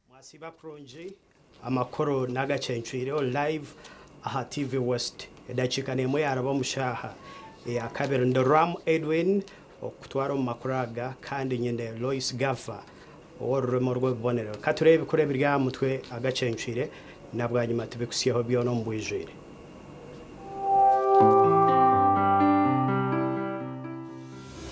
Mwasiiba kurungi, amakuru n'agacencwireho live aha TV West. Edakiika n'emwe yaaraba omu shaaha eya kabiri. Ndi Ram Edwin okukutwara omu makuru aga kandi nyine Lois Gaffa ow'orurimi orw'ebibonero. Ka tureebe ebikuru ebiri aha mutwe agacencwire na bwanyima tubikusyeho byona omu bwijwire.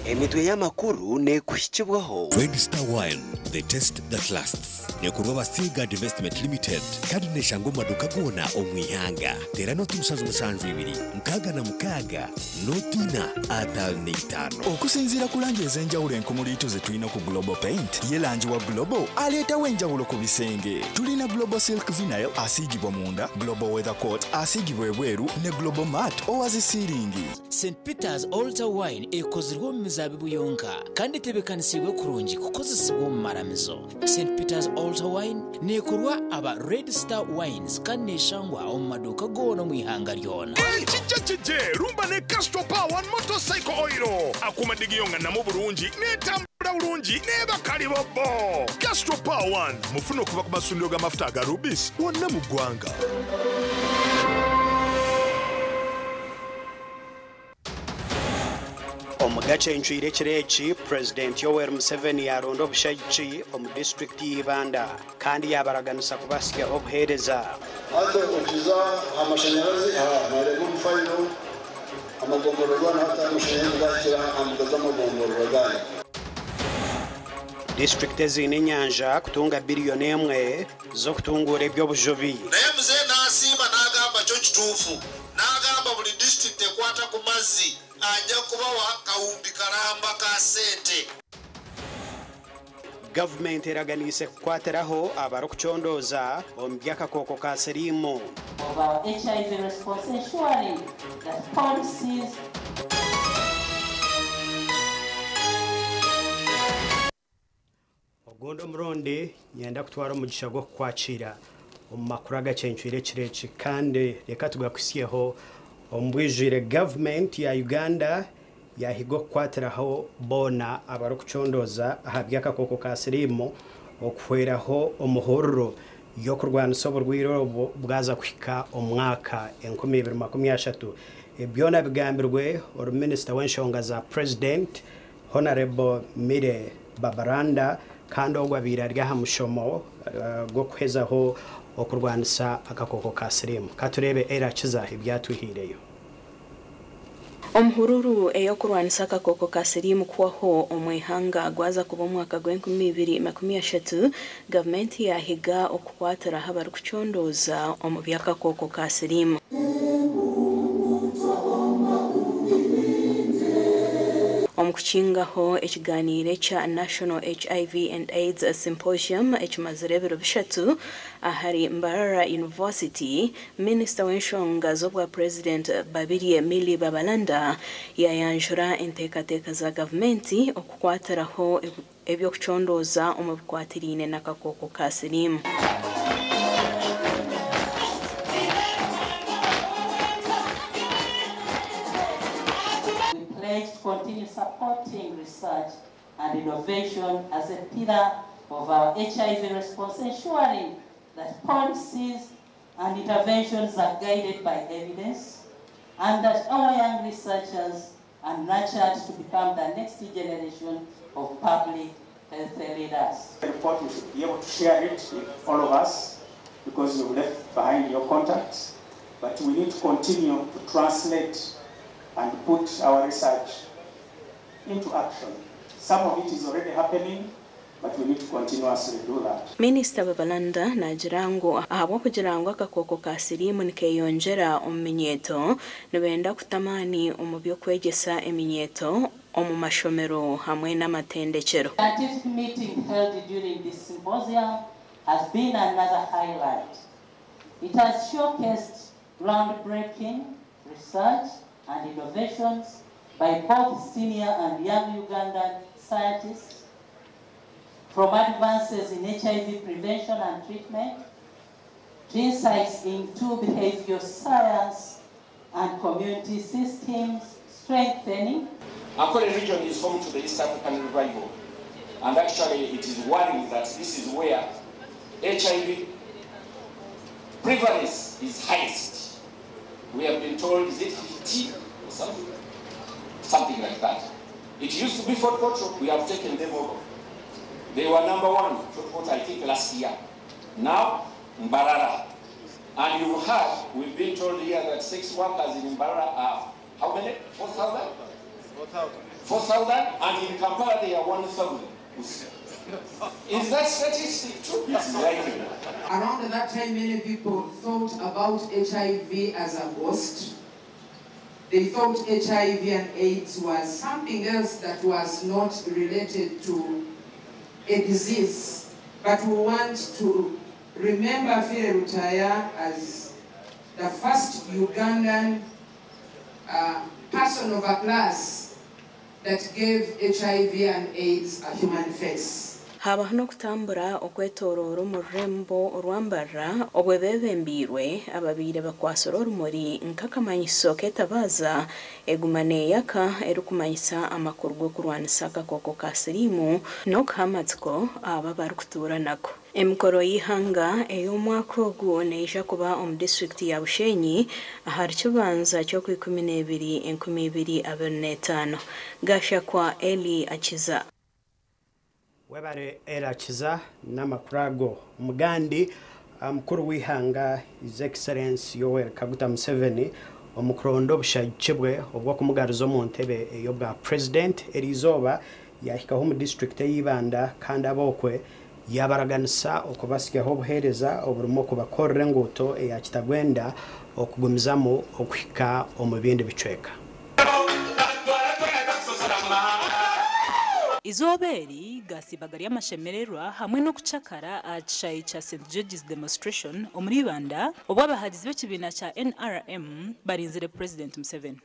Emitwe y'amakuru neekuhikibwaho. Red Star Wine, the taste that lasts. Neekorwa aba Seaguard Investment Limited kandi neeshangwa omu maduuka goona omu ihanga. Teera nooti 772 66 nooti ina 55. Okusinziira ku langi ez'enjawulo enkumuliitu ze tulina ku Global Paint, ye langi wa Global aleetawo enjawulo ku bisenge. Tulina Global Silk Vinyl asiigibwa munda, Global Weather Coat asiigibwa ebweru ne Global Matte owa zi siiringi. St Peter's Altar Wine ekozirwe omu mizaabibu yonka kandi etebeekanisiibwe kurungi kukozesibwa omu maramizo. St Peter's Altar Wine neekorwa aba Red Star Wines kandi neeshangwa omu maduuka goona omu ihanga ryona. Ekijja kije, rumba ne Castrol Power One Motorcycle Oil. Akuuma digiyo nga nnamu bulungi, n'etambula bulungi, n'eba kalibobbo. Castrol Power One mufune okuva ku masundiro g'amafuta aga Rubis wonna mu ggwanga. Omu gacencwire ekiro eki, Purezidenti Yoweri Museveni yaaronda obushagiki omu disiturikiti ya Ibanda kandi yaabaraganisa kubahitsyaho obuheereza. Hati okiza aha mashanyarazi aha nooreeba omu fayiro amagomborora goona hati amashanyarazi gahikire aha mbuga z'amagomborora gaanyu. Disiturikiti eziine enyanja kutunga biriyoni emwe z'okutunguura eby'obujubi. Naye mzee n'asiima n'agamba kyo kituufu n'agamba buli disitulikiti ekwata ku mazzi aja kubawa kawumbi kalamba ka ssente. Gavumenti eraganiise kukwatiraho abarikucondooza omu by'akakooko ka siriimu. Of our HIV response ensuring that policies Ogundi omurundi niinyenda kutwara omugisha gw'okukwakiira omu makuru agacencwire ekiro eki kandi reka tugakuhitsyeho omu bwijwire. Gavumenti ya Uganda yaahiga okukwatiraho boona abarikucondooza aha by'akakooko ka siriimu okuhweraho omuhururu y'okurwanisa oburwaire obu bwaza kuhika omu mwaka 2030. Ebi byona bigambirwe ori minisita w'enshonga za Purezidenti, Honarebo Milly Babalanda kandi ogwo abaire ari aha mushomo gw'okuhezaho okurwanisa akakooko ka siriimu. Ka tureebe Ella Kiza ebi atwihiireyo. Omuhururu ey'okurwanisa akakooko ka siriimu kuhwaho omu ihanga gwaza kuba omwaka gw'enkumi ibiri makumi ashatu, gavumenti yaahiga okukwatiraho abarikucondooza omu by'akakooko ka siriimu. Omu kukingaho ekiganiiro ekya National HIV and AIDS Symposium ekimazire ebiro bishatu ahari Mbarara University, Minisita w'enshonga z'obwa Purezidenti Babirye Milly Babalanda yayanjura enteekateeka za gavumenti okukwatiraho eby'okucondooza omu bikwatiraine n'akakooko ka siriimu. We pledge to continue supporting research and innovation as a pillar of our HIV response, ensuring that policies and interventions are guided by evidence and that our young researchers are nurtured to become the next generation of public health leaders. The report, you should be able to share it with all of us because you've left behind your contacts, but we need to continue to translate and put our research into action. Some of it is already happening, but we need to continuously do that. Minisita Babalanda naagira ngu ahabw'okugira ngu akakooko ka siriimu nikeyongyera omu minyeeto, nibenda kuta amaani omu by'okwegyesa eminyeeto omu mashomero hamwe n'amatendekero. Scientific meeting held during this symposium has been another highlight. It has showcased groundbreaking research and innovations by both senior and young Ugandan scientists, from advances in HIV prevention and treatment to insights into behavioral science and community systems strengthening. Ankole region is home to the East African Revival, and actually it is worrying that this is where HIV prevalence is highest. We have been told, is it 50 or something? Something like that. It used to be Fort Portal, we have taken them over. They were number one, Fort Portal, I think, last year. Now, Mbarara. And you heard, we've been told here that sex workers in Mbarara are, how many? 4,000? 4,000? And in Kampala they are 1,000. Is that statistic true? It's likely. Around that time, many people thought about HIV as a ghost. They thought HIV and AIDS was something else that was not related to a disease. But we want to remember Philly Lutaaya as the first Ugandan person of a class that gave HIV and AIDS a human face. Habaho n'okutambura okwetooroora omu rurembo orwambarra obwe beebembiirwe ababaire bakwasire orumuri nk'akamanyiso k'etabaaza eguma neeyaka erikumanyisa amakuru g'okurwanisa akakooko ka siriimu n'okuha amatsiko abo abarikutuura nako. Emikoro y'eihanga ey'omwaka ogu neija kuba omu disitulikiti ya Bushenyi ahari kibanza ky'oku12 2025. Gashakwa Eli Akiza. Webare Erakiza n'amakuru Mugandi mukuru w'ihanga His Excellency Yoweri Kaguta Museveni omukuronda obushagiki bwe obw'okumugariza omu ntebe ey'obwa president eriizooba yahikaho omu disitulikiti ey'Ibanda kandi abokwe yabaraganisa okubasigaho obuheereza oburimu okubakorera enguuto eya Kitagwenda okugumizamu okuhika omu bindi bicweka. Izooba eri gasibaga ry'amashemererwa hamwe n'okucakara aha kishaayi kya St George's Demonstration omuri Ibanda obu abahagizi b'ekibiina kya NRM barinzire President Museveni.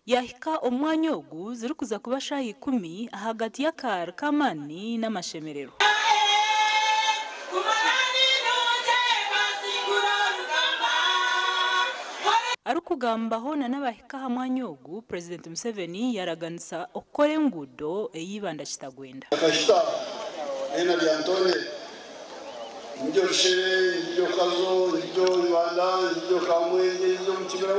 Yahika omwanya ogu zirikuza kuba shaaha 10 ahagati y'akaari k'amaani n'amashemererwa. Arikugambaho na n'abahika aha mwanya ogu, President Museveni yaraganisa okukora enguudo ey'Ibanda Kitagwenda. Akashita ena byantone njo Rushere, njo Kazo, njo Ibanda, njo Kamwenge, njo Mukibira,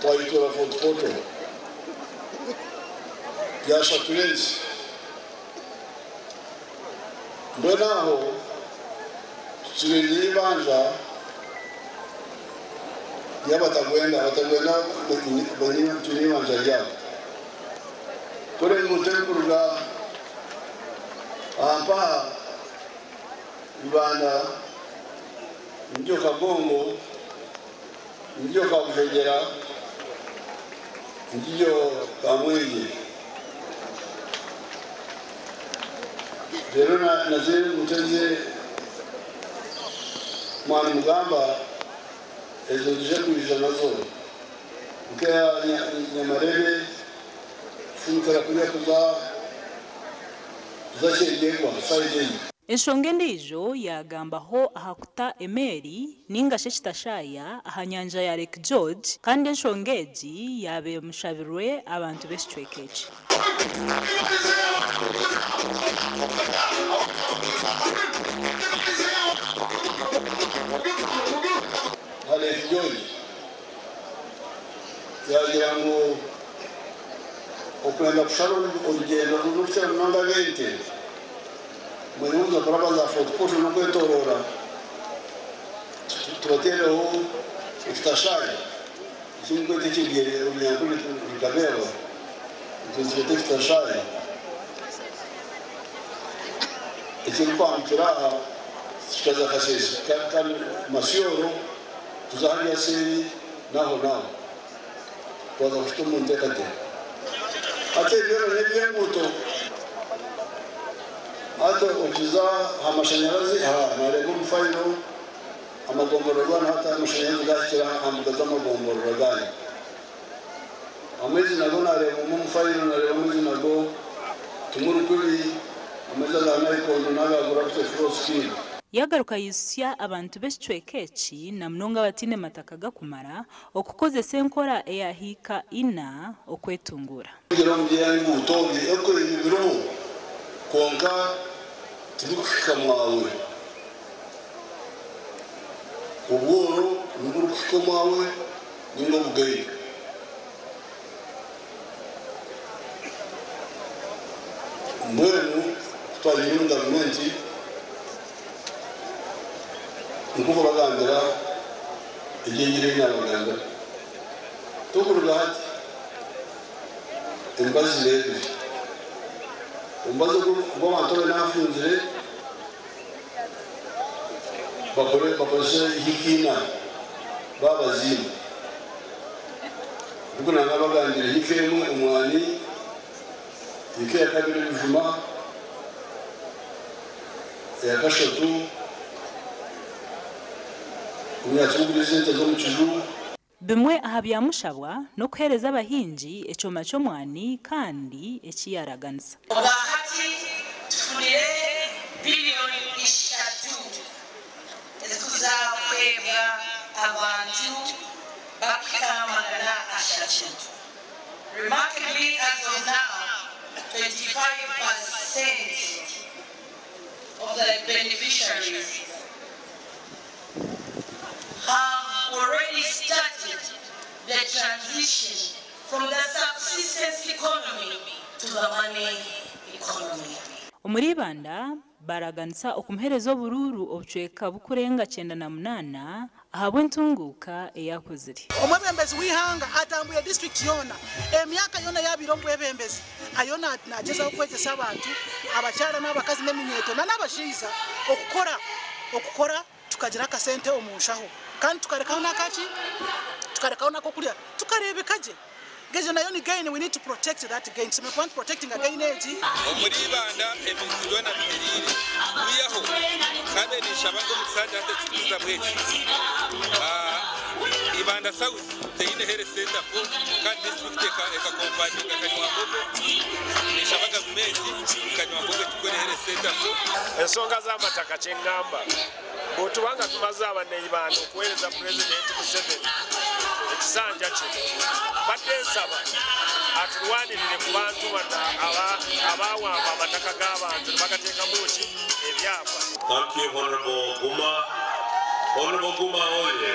twayitora Fort Portal yashaturenze mbwenu aho tukirire ibanja y'abatagwenda abatagwenda turi ibanja ryabo kore nguto kuruga ampaha Ibanda njo Kagongo njo Kabuhegera njo Kamwenge rero naze muteze mwana mugamba ezo zije kuija nazo nkeya Nyamarebe fumukara kuriya kuza zakyegyegwa saidei. Enshonga endiijo yagambaho aha kuta emeeri ninga shi ekitashaya aha nyanja ya Lake George kandi enshonga egi yaaba emushabirwe abantu b'ekicweka eki. Lake George yagira ngu okwenda kushara orugyendo rurikukira munonga b'ente mwenuza kuraba za Fort Portal n'okwetorora Tubateereho ekitashaayi ekirikwetwa ekibyere orunyankore rukabeerwa, ekyo nikireeta ekitashaayi ekirikwambukira aha kikaza Kasese Masyoro kuza hariya seeri n'aho n'aho twaza kukita omu nteekateeka. Hati ebyo n'eby'enguuto hati okiza aha mashanyarazi aha nooreeba omu fayiro Amagomborora goona hati amashanyarazi gahikire aha mbuga z'amagomborora ganyu. Amaizi nago nareebamu omu fayiro nareebamu amaizi nago timuri kubi, amaizi aga Naikondo n'aga Gravity Flow Scheme. Yagaruka yaisya abantu b'ekicweka eki na munonga abataine mataka gakumara okukozesa enkora eya hiika ina okwetunguura. Kugira omu by'enguuto ebyo biriho kwonka tibirikuhika mwawe. Obworo niburikuhika omwawe ninga obugaiga. Mbwenu kutwagiire omu gavumenti nikwo kubagambira eby'engiri ei naabagambira. Tokuruga hati emibazi n'ebiri. Omubazi ogw'abantu abu naafunzire bakore bakozese hiika ina baaba baziine. Nk'oku naabagambire hiika emwe omwani, hiika eya kabiri ebijuma, eya kashatu obunyaatsi bw'okuriisa ente z'omu kiju. Bimwe aha byamushabwa n'okuheereza abahingi ekyoma ky'omwani kandi eki yaaraganisa. Obwahati tufunire biliyoni ishatu ezikuza kuheebwa abantu bakuhika 300. Remarkably as of now, 25% of the beneficiaries have already started the transition from the subsistence economy to the money economy. Omuri Ibanda, baaraganisa okumuheereza oburuuru obucweka bukurenga 98 ahabw'entunguuka ei akozire. Omwebembezi w'eihanga atambwire disiturikiti yoona, emyaka yoona ei abaire omu bwebembezi ariyo nagyezaho kwegyesa abantu, abakyara n'abakazi n'eminyeeto n'abashaija okukora okukora tukagira akasente omu nshaho kandi tukarekaho n'akaki tukarekaho n'akokurya tukareebeka gye. Egyo nayo ni gain, we need to protect that gain. Tushemereire kuba nituprotectinga gain egi. Omuri Ibanda ebintu byona biheriire kwihaho nkabaire ninshaba ngu omu kisanja hati ekirikuzamu eki Ibanda South teine health center kandi disiturikiti ekakonfaminga Kanywangogo. Ninshaba gavumenti Kanywangogo etukore health center. Ensonga z'amataka kyengamba bwotuba nga tumaze abaneibanda okuweereza Pulezidenti Museveni ekisanja kino, mbadde nsaba atulwanirire ku bantu bano abawamba amataka g'abantu nebagateekamu ki ebyapa. Thank you Honourable Guma. Honourable Guma oye!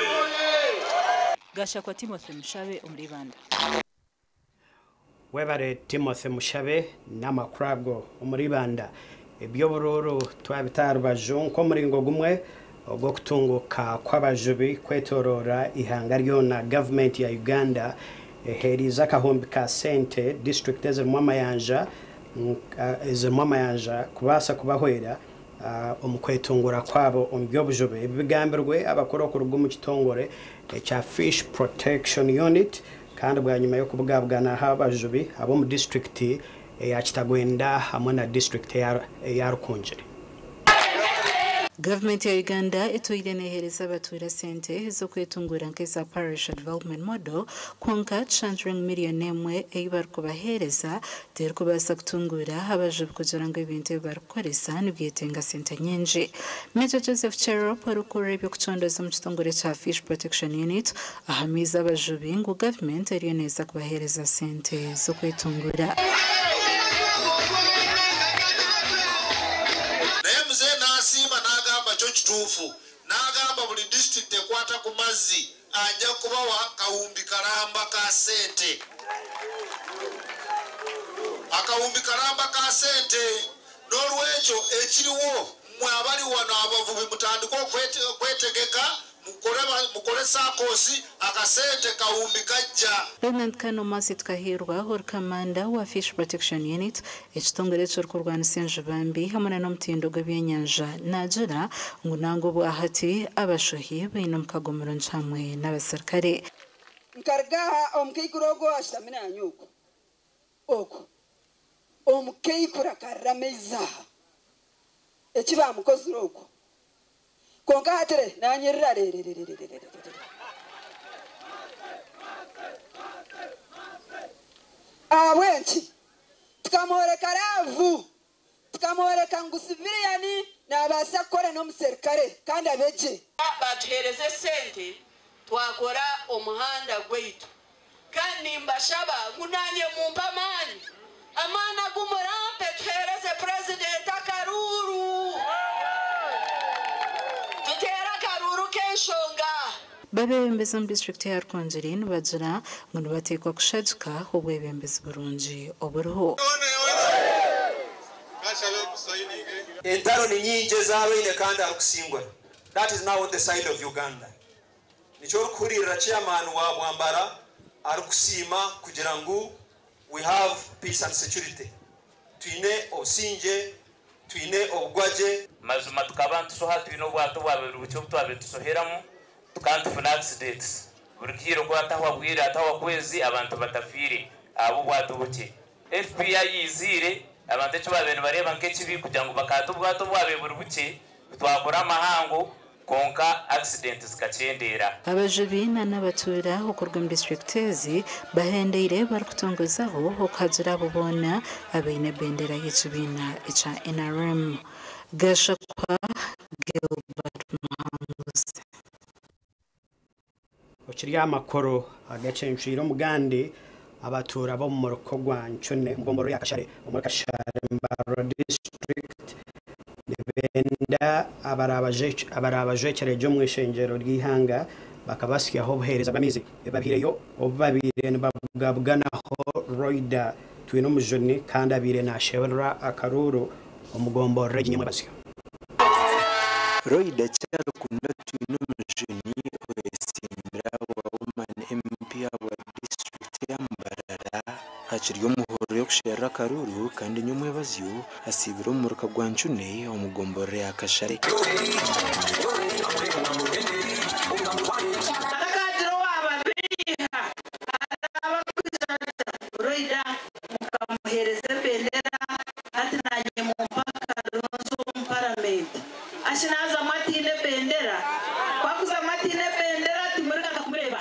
Gashakwa Timothy Mushabe omuri Ibanda. Webare Timothy Mushabe n'amakuru ago omuri Ibanda. Eby'oburuuru twabita aha rubaju nk'omuringo gumwe ogw'okutunguuka kw'abajubi kwetoroora eihanga ryona. Gavumenti ya Uganda eheeriize akahumbi ka sente disiturikiti ezirimu amayanja ezirimu amayanja kubaasa kubahwera omu kwetunguura kwabo omu by'obujubi. Ebi bigambirwe abakuru okuruga omu kitongore ekya Fish Protection Unit kandi bwanyima y'okubugabugana abajubi ab'omu disiturikiti eya Kitagwenda hamwe na disiturikiti eya Rukungiri. Gavumenti ya Uganda etwire neeheereza abatuura sente ez'okwetunguura nk'eza Parish Development Model kwonka kishangirwe ngu miriyoni emwe ei barikubaheereza terikubaasa kutunguura abajubi kugira ngu ebintu ebi barikukoresa nibyetenga sente nyingi. Major Joseph Cherop orikukurira eby'okucondooza omu kitongore kya Fish Protection Unit ahamiize abajubi ngu gavumenti eriyo neeza kubaheereza sente z'okwetungura. Naye mzee n'asiima n'agamba kyo kituufu n'agamba buli disitulikiti ekwata ku mazzi ajja kubawa kawumbi kalamba ka ssente. Akawumbi kalamba ka ssente. N'olwekyo ekiriwo mmwe abali wano abavubi mutandike okwetegeka mukole Mukole SACCOS, akasente kawumbi kajja. Leonard Kanomasi Tukahirwa ori kamanda wa Fish Protection Unit, ekitongore ekirikurwanisa enjuba mbi hamwe n'omutindo gw'ebyenyanja, naagira ngu nangwa obu ahati abashohi baine omukago murungi hamwe n'abasirikare. Nkaruga aha omukaikuru ogwo ashutami nanye okwo okwo omukaikuru akarira amaizi aha eki bamukozire okwo, konka hatire nanyirira rerererererere. Ahabw'enki tukamworeka raavu, tukamworeka ngu siviliyani nabaasa kukora n'omuserikare kandi abegye. Batuheereze sente twakora omuhanda gwaitu, kandi nimbashaba ngu nanye mumpe amaani, amaani agumurampe tuheereze purezidenti akaruuru, tuteere akaruuru k'enshonga. Babebembezi omu disitulikiti ya Rukungiri nibagira ngu nibateekwa kushagika obwebembezi burungi oburiho. Entaro ni nyingi ezabaine kandi arikusingura. That is now on the side of Uganda. Nikyo orikuhurira chairman wa Bwambara arikusiima kugira ngu we have peace and security. Twine obusinge, twine obugwaje. Mazima tukaba nitusoha twine obwato bwabiri bukye obu twabire tusoheramu, tukaba nitufuna accidents. Buri kiiro ku hatahwa bwire, hatahwa kwezi, abantu batafiire ahabw'obwato bukye. FBI yiziire, abantu eki babire nibareeba nk'ekibi kugira ngu bakaata obwato bwabire buri bukye, twakora amahango, konka accident zikakyendeera. Abajubi n'abatuura okuruga omu disitulikiti ezi bahendeire barikutongozaho okuhagira abo boona abaine ebendera y'ekibiina ekya NRM. Gashakwa Gilbert Muhanguzi. Okiri amakuru agacencwire omugandi, abatuura b'omu muruko gwa Ncune mugomboro ya Kashare omuri Kashare Mbarara district nibenda abarabajwekyerege omu ishengyero ry'ihanga bakabasyaho obuheereza bw'amaizi babiireyo obu babiire nibabugabuganaho Roida twine omujuni kandi abiire nasheberera akaruuru omugomborora eginyamwebazyo. Roida Kyarukunda twine omujuni oyesimbira wa Woman MP wa disitulikiti ya Mbarara hakiri omuhoro y'okusherura akaruuru kandi nyomwebazyo asiibire omu muruka gwa Ncune omugomborora ya Kashare. Roida mukamuheereza ebendera ati nanye mumpe akarunzi omu paramenti, ashinazamu atiine ebendera, kwakuzamu atiine ebendera timurikanga kumureba.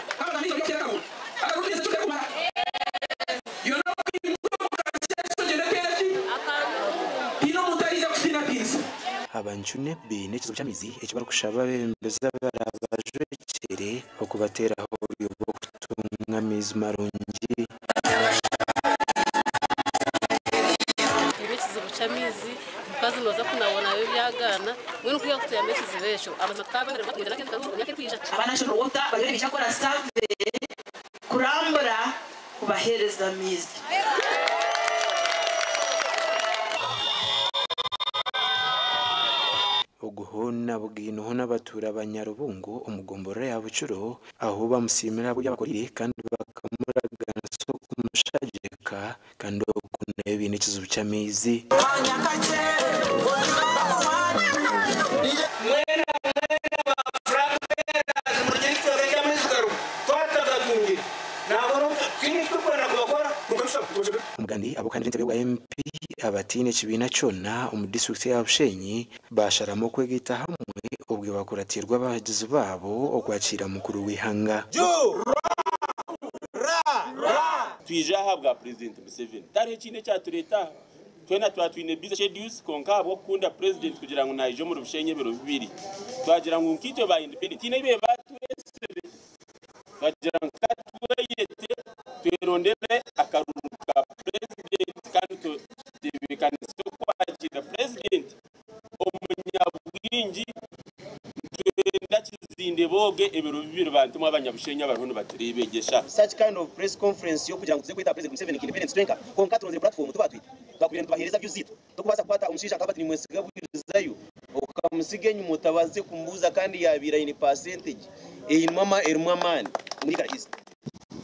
Abancune baine ekizibu ky'amaizi eki barikushaba abebembezi abarabajwekyere okubateeraho oburyo bw'okutunga amaizi marungi. Ibe ekizibu ky'amaizi, omukazi nooza kunabona ebyagaana, mbwenu kuya kutuyamba ekizibu ekyo, amazima tukabonera emyaka erikwija. Aba National Water bariyo nibaija kukora survey kurambura kubaheereza amaizi. Oguhona bwinoho n'abatuura abanyarubungo omugomborora ya Bukiro aho bamusiimira buryo abakorire kandi bakamuraganisa okumushagika kandi oku nayo biine ekizibu ky'amaizi. Omugandi abokandira entebe bwa MP abatiine ekibiina kyona omu disitulikiti ya Bushenyi basharamu okwegaita hamwe obwe bakuratirwa abahagizi baabo okwakira mukuru w'ihanga. Twije aha bwa President Museveni tariho ekiine ekyatureeta aha, twena twaba twine busy schedules, konka ahabw'okukunda president kugira ngu naija omuri Bushenyi ebiro bibiri, twagira ngu nkaitwe ba independent tiine ebi batwesire, twagira ngu katweyete twerondere akaruru ka president kandi tutebeekanise okwakira president omunyabwingi, twenda kizinde booge ebiro bibiri bantu mwe abanyabushenyi abariho nibatureebegyesha. Such kind of press conference yokugira ngu tuze kweta President Museveni independence twenka, konka turonzire platform tuba twita twakubire nitubaheereza views zitu, tokubaasa kukwata omushaija akaba ati nimwesiga bwirizayo okamusiga enyuma otabaze kumubuuza kandi yabiire aine percentage Erimu amaani omuri Ibara East.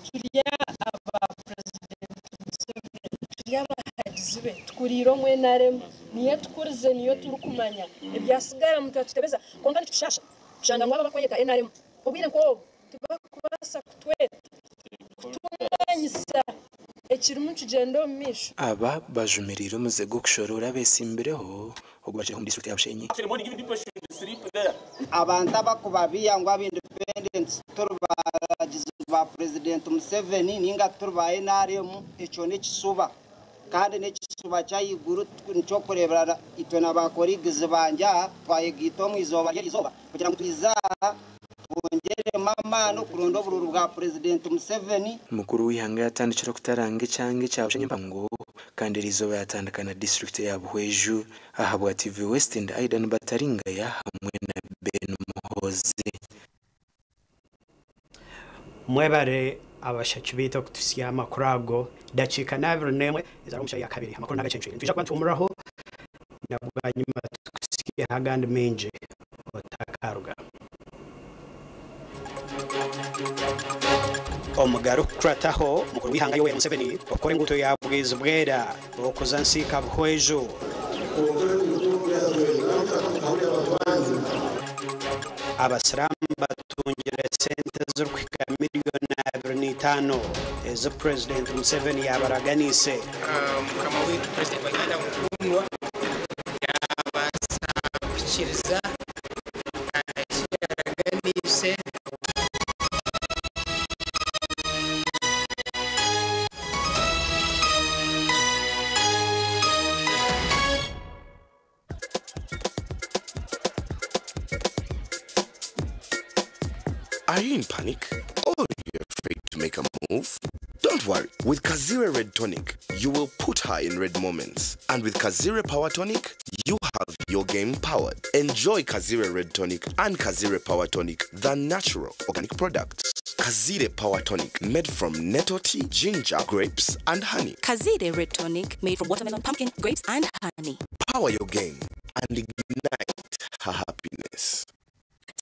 Turi aba Purezidenti Museveni, turi abahagizi be, tukuriire omu NRM, niyo etukurize, niyo turikumanya. Ebyasigara mutwetutebeza kwonka nikitushaasha kushanga ngu abo abakweyeta NRM obwire nk'obu tibarikubaasa kutweta kutumanyisa ekirimu nikigyenda omu maisho. Aba bajumiriire omuze gw'okushoroora abesimbireho ogu bakiriho omu disiturikiti ya Bushenyi. Abantu abakubabiya ngu aba independents turi bahagizi ba Purezidenti Museveni ninga turi ba NRM, ekyo n'ekisuba kandi n'ekisuba ky'ahaiguru. Nikyokureebera itwe na ba colleagues bangye aha twayegaita omu izooba ry'erizooba kugira ngu twize aha twongyeremu amaani okuronda oburuuru bwa Purezidenti Museveni. Mukuru w'eihanga yatandikire okutaranga ekyanga ekya Bushenyi empango kandi eriizooba yatandika na disiturikiti ya Buhweju. Ahabwa TV West ndi Aidan Bataringaya hamwe na Ben Muhoozi. Mwebare abashaki baitu okututsya amakuru ago. Dakiika n'abiri n'emwe ezari omu ya kabiri, amakuru n'agacencwire. Nitwija kuba nituhumuraho na bwanyima tukusyeho agandi maingi, otakaruga. Omugaru kukurataho mukuru w'ihanga Yoweri Museveni okukora enguuto ya Bwizi Bwera okuza Nsiika Buhweju. Abasiraamu batungire sente zirikuhika miliyoni 25 ezi Purezidenti Museveni yabaraganiise. Mukama waitu Purezidenti wa Uganda mukundwa yabaasa kuhikiriza eki yaraganiise. Are you in panic? Or you're afraid to make a move? Don't worry. With Kazire Red Tonic, you will put her in red moments. And with Kazire Power Tonic, you have your game powered. Enjoy Kazire Red Tonic and Kazire Power Tonic, the natural organic products. Kazire Power Tonic, made from nettle tea, ginger, grapes, and honey. Kazire Red Tonic, made from watermelon, pumpkin, grapes, and honey. Power your game and ignite her happiness.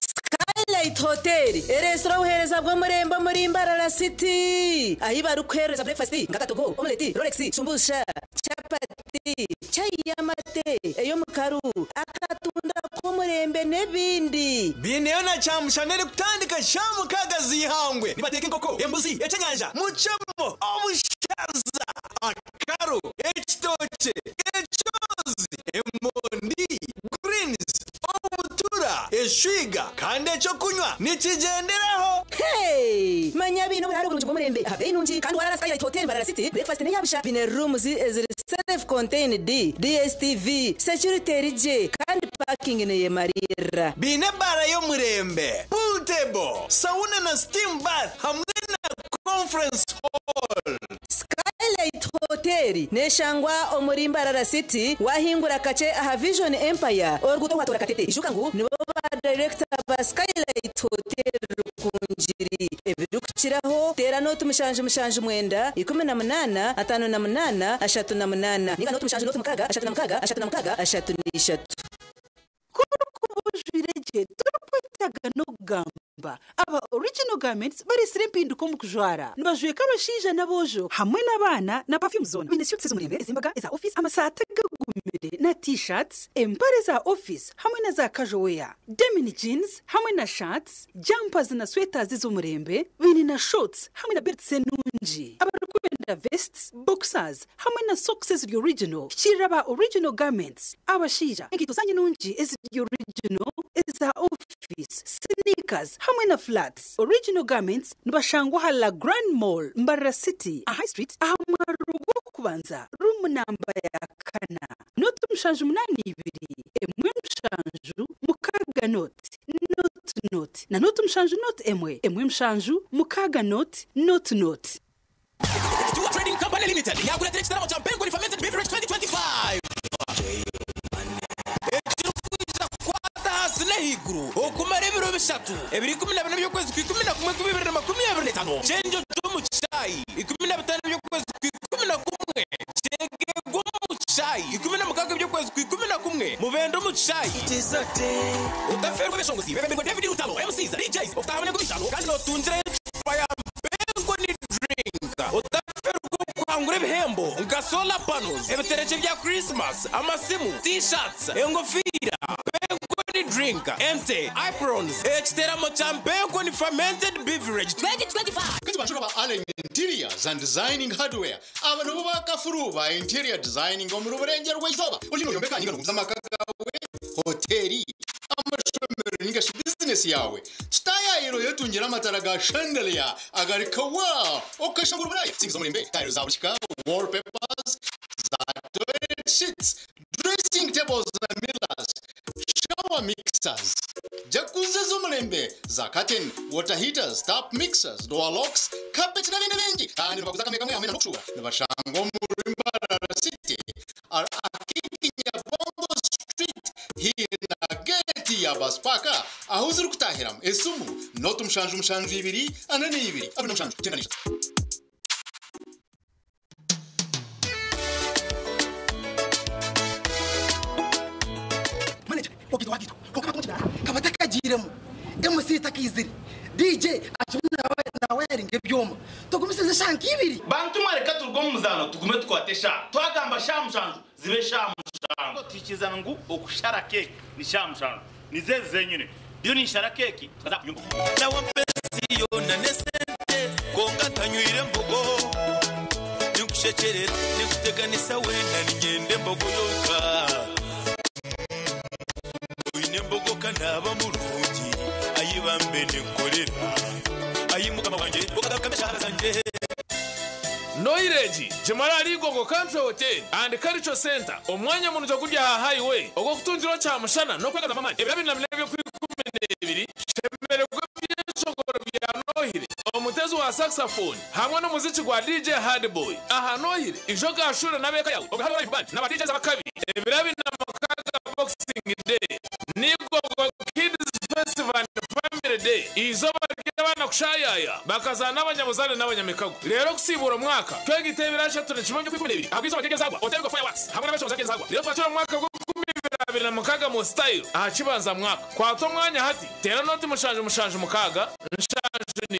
Skylight Hotel eresera obuheereza bw'omurembe muri Mbarara City, ahi barikuheereza breakfast nk'akatogo, omelette, rolex, shumbusha, chapati, chai y'amate ey'omukaru, akatunda k'omurembe n'ebindi. Bineyo na kyamushana erikutandika sha 6 z'ihangwe. Nibateeka enkoko, embuzi, ekyenyanja, mucemo, obushaza, akaru, ekitookye, ekyozi, emondi, greens, obutura, eshwiga, kandi ekyokunywa nikigenderaho. Hey! Manya bino buraro burungi bw'omurembe aha bei nungi kandi warara Skylight Hotel Mbarara City, breakfast neyabusha. Bine rooms eziri self contained, DSTV, security erigye kandi parking neyemarira. Biine ebara y'omurembe, pool table, sauna na steam bath hamwe na conference hall. Skylight Hotel neshangwa omuri Mbarara City, wahingura kache aha Vision Empire, oruguuto rwatora Katete. Ijuka ngu nibo ba director ba Skylight Hotel Rukungiri. Ebirikukiraho teera noti 7 7 9 18 58 38 ninga noti 7 0 6 36 36 33. Bujwire turikwetaga n'okugamba aba Original Garments baresire empinduka omu kujwara. Nibajweka abashaija n'aboojo hamwe n'abaana na perfume zona. Bine suits z'omurembe, ez'embaga, eza office, amasaati agagumire na T-shirts, empare za office hamwe na za casual wear, denim jeans hamwe na shirts, jumpers na sweaters z'omurembe. Bine na shorts hamwe na belts enungi. Abarikwenda vests, boxers hamwe na socks eziri original, kirira aba Original Garments. Abashaija, enkaito zanyu nungi eziri original, eza office, sneakers hamwe na flats. Original Garments nibashangwa aha La Grand Mall, Mbarara City, aha High Street, aha mwaro gw'okubanza, room namba ya 4. Noti 7 8 2 1 7 6 0 0 0 na noti 7 0 1 1 7 6 0 0 0. Stewart Trading Company Limited yakuletera ekitaramo kya Mpenkuri Fermented Beverage 2025 ekirikukwija kukwata hasi n'ahaiguru okumara ebiro 3, ebiri 14 by'okwezi kwa 11 kwa 2025. Kyenjo ky'omu kishayi, 15 by'okwezi kwa 11. Kyegegwa omu kishayi, 16 by'okwezi kwa 11. Mubende omu kishayi, utaferwa. Ebishongozi bebembirwe David Rutalo MC. DMCs, DJs, okutaha n'enkumi itaano kandi nootungirayo ecupa ya Bengoni drink. Otaferwa okuhangura ebihembo nka solar panels, ebiterekye bya Christmas, amasimu, t-shirts, engofiira, Bengoni drink, ente, aprons, ekiteramo kya Bengoni fermented beverage. 2025. Kati bashobora ba Allen Interiors and Designing Hardware aba nibo bakafuru ba interior designing omu burengero rw'izoba uri yombeka nyinga nukuza amaka gawe, hoteli, amashomero ninga shi business yawe. Tutayayiro yotungira amatara ga chandelier agarika wa okashangura buraya singiza murimbe tile za bushika, wallpapers za toilet sheets, dressing tables na mirrors, shower mixers, jacuzzi z'umurembe za curtain, water heaters, tap mixers, door locks, carpet n'ibindi bingi. Kandi nibaguza kamwe kamwe hamwe na nukushura nibashanga muri Mbarara City Akikinya Bongo Street hina gate ya Baspaka aho uziri kutahiramu esumu noti 7 7 2 4 2 2 7 9 9. Manager, okito wakito kokaba kaba takagiremu MC takizire DJ akimuna nawe yaringa ebyoma tugumisize shanka ibiri. Bantu mwareka turugo mu muzano tugume tukwate sha twagamba sha 7 zibe sha 7 tukizana ngu okushara keki ni sha 7 nizeze zenyine byo ni shara keki tukaza kunyumba nawe mpesiyo na nesente konga tanywire mbogo nikushekerera nikuteganisa wena ningende mbogo yoka oyine mbogo kanaba murungi ayibambe nenkorera ayimukama wanje okakamesha zanje. Noireji Jimara Rigogo Country Hotel and Cultural Center omwanya munhu kurya ha highway ogokutunziro cha mushana no kwega mama ebya bina byo kwikumi shemererwa by'eshongoro bya Nohire omutezi wa saxophone hamwe n'umuziki gwa DJ Hardboy aha Nohire ijoga ashure nabeka yawe ogahari live band n'aba DJs abakabi ebya bina mukaga Boxing Day Nigogo Kids Festival and Family Day izoba ry'abana kushayaya bakazana n'abanyabuzane n'abanyamikago rero kusibura umwaka twegitebera shatu n'ikimwe byo kwikumi ahubwo izoba ry'ezagwa hotel fireworks hamwe n'abashoboza ry'ezagwa rero twakira umwaka gwo 2026 mu style aha kibanza mwaka kwato mwanya hati tera noti 7 7 6 7 2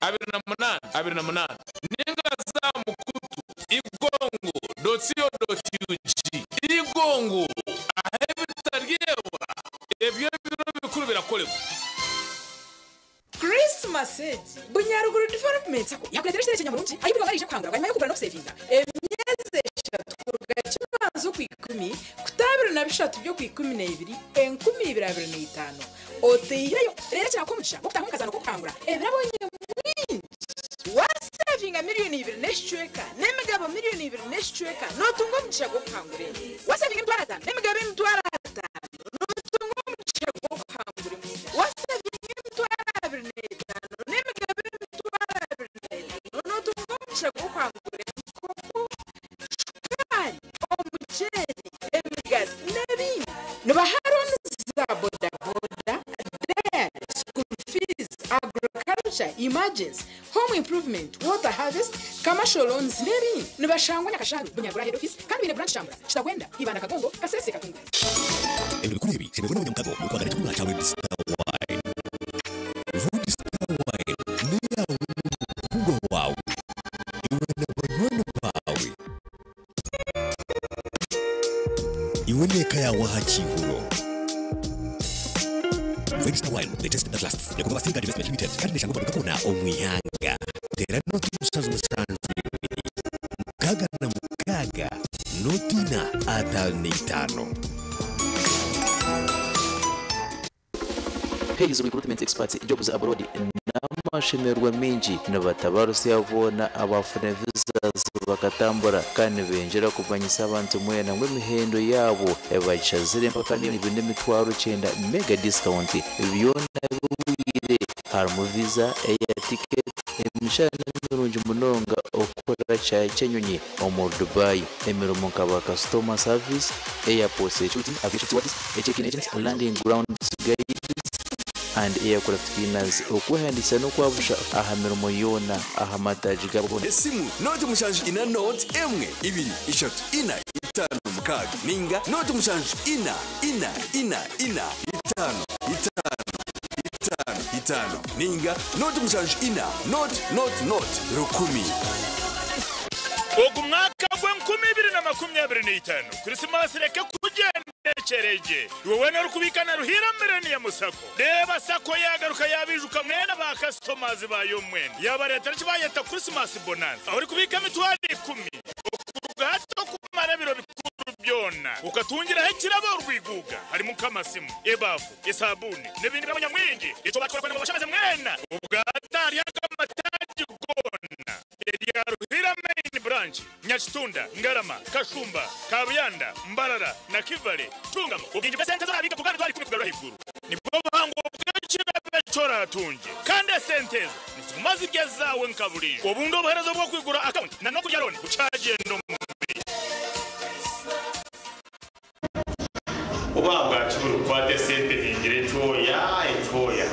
28 28 ninga za mukutu igongo.co.ug igongo ahebitaryebwa ebyo biro bikuru birakorewa. Christmas age Bunyaruguru Development Sacco yakuletera ikirere cy'Nyamurungi aho ibikorwa barije kwangura nyuma yo kugura no kusevinga emyezi 3 kuruga kibanzo ku 10 kutabira na 3 byo ku 12 2025 oteyeyo rero cyakomugisha gutanga umukazano ko kwangura ebirabonye mwinshi wasevinga miliyoni 2 n'eshweka n'emigabo miliyoni 2 n'eshweka notunga umugisha gwo kwangura wasevinga imitwaro 5 n'emigabo imitwaro 5 notunga umugisha gwo kwangura wasevinga imitwaro 25 n'emigabo imitwaro 25 notunga umugisha gwo kwangura enkoko, shukaari, omuceeri, emigazi n'ebindi. Nibaha loans za bodaboda, dairy, school fees, agriculture, emergency, home improvement, water harvest, commercial loans n'ebindi. Nibashangwa Nyakasharu, Bunyaruguru head office, kandi bine branch Shambura, Kitagwenda, Ibanda Kagongo, Kasese Katungu. Ebyo bikuru ebi shemererwa n'abanyamukago mu kwagala ekikunga kya Red Star Wine. Red Star Wine neyawe n'omukundwa wawe iwe na banywani bawe iwe n'eka yawe aha kihuro. Red Star Wine, the taste that lasts. Yakuba Singa Investment Limited kandi neshangwa bakakona omwihanga tera noti 7 7 6 6 noti 4 5. Pays recruitment experts jobs abroad n'amashemerwa mingi nibatabarusi abona abafuna visas bakatambura kandi benjera kumanyisa abantu mwena ngu emihendo yabo ebakishazire mpaka miliyoni 2,900 mega discount byona biwire harimu visa, air ticket, emishahara mirungi munonga okukora kyayi ky'enyonyi omu Dubai, emirimo nkaba customer service, airport security, aviation stewards, check-in agents, landing grounds guides and aircraft cleaners. Okwehandisa n'okwabusha aha mirimo yoona aha mataji gabo. Esimu noti 7 4 noti 1 2 3 4 5 6 ninga noti 7 4 4 4 4 5 5 5 5 ninga noti 74 0 0 0 1. Ogu mwaka gw'e 2025 Krisimasi reke kugendekyerege iwe wena orikubiika na Ruhiira Millennium Sacco. Reeba Sacco yagaruka yabijuka mwena ba customers bayo, mwena yabareetera ekibayeta Christmas bonus, aho orikubiika 100,000 okuruga hati okumara ebiro bikuru byona ukatungiraho ekirabo orwiguga, harimu nk'amasimu, ebafu, esabuni n'ebindi by'abanyamwingi. Ekyo bakora kugira ngu babashameze mwena. Obwatari agamataagi goona erya Ruhiira Main Branch, Nyakitunda, Ngarama, Kashumba, Kabuyanda, Mbarara na Kivale. Tungamu obwingi bw'esente ez'orabiika kuruga aha 100,000 kugarura ahaiguru. Nibwo buhango bw'ekirabo eki oratungye, kandi esente ezo niziguma ziri ezaawe nka buriijo. Obundi obuheereza obw'okwigura akawunti na n'okurya looni bukyagenda omu maisho. Oba ahabwaki buri kukwata esente ningira ekyoya ekyoya.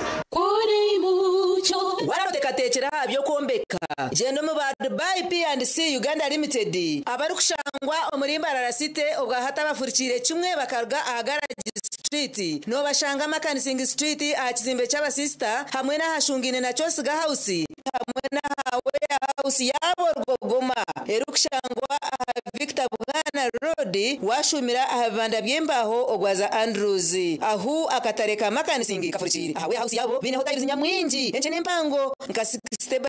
Warateekateekyera aha by'okwombeka, gyenda omu ba Dubai P&C Uganda Limited abarikushangwa omuri Mbarara City, obwahati abafurikiire kimwe bakaruga aha Garage Street. Noobashanga Makanising Street aha kizimbe ky'abasisita, hamwe n'ahashungaine na Kyosiga House, hamwe n'aha Warehouse yaabo Rwogoma erikushangwa aha Victor Bwana Road, washumira aha bibanda by'embaho ogwaza Andrews, ahu akatare ka Makanising kafurikiire. Aha warehouse yabo biineho tiles nyamwingi enkye n'empango nka 60 by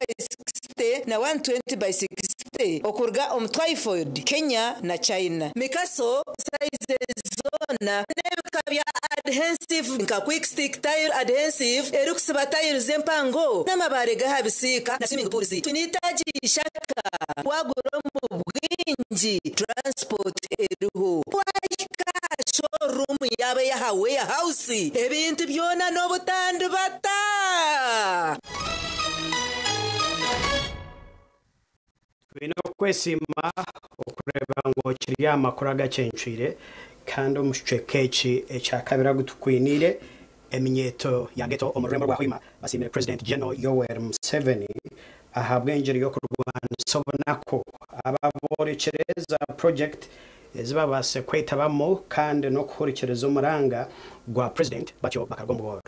60 na 120 by 60 okuruga omu Twyford, Kenya na China. Mikaso sizes zoona n'ebika bya adhesive nka quick stick tile adhesive erikusiba tiles empango n'amabaare g'aha bisiika na swimming pools. Twine itaagi ishaka, wagura omu bwingi transport eriho. Wahika aha showroom yaabo ey'aha warehouse ebintu byona n'obutandibata. Twine okwesiima okureeba ngu okiri aha makuru agacencwire, kandi omu kicweka eki ekyakabiri agu tukwiniire eminyeeto ya ghetto omu rurembo rwa Hoima basiimire President General Yoweri Museveni ahabw'engiri y'okurwanisa obunaku. Aba boorekire za project ezi babaasize kwetabamu kandi n'okuhurikiriza omuranga gwa President batyo bakaruga omu bworo.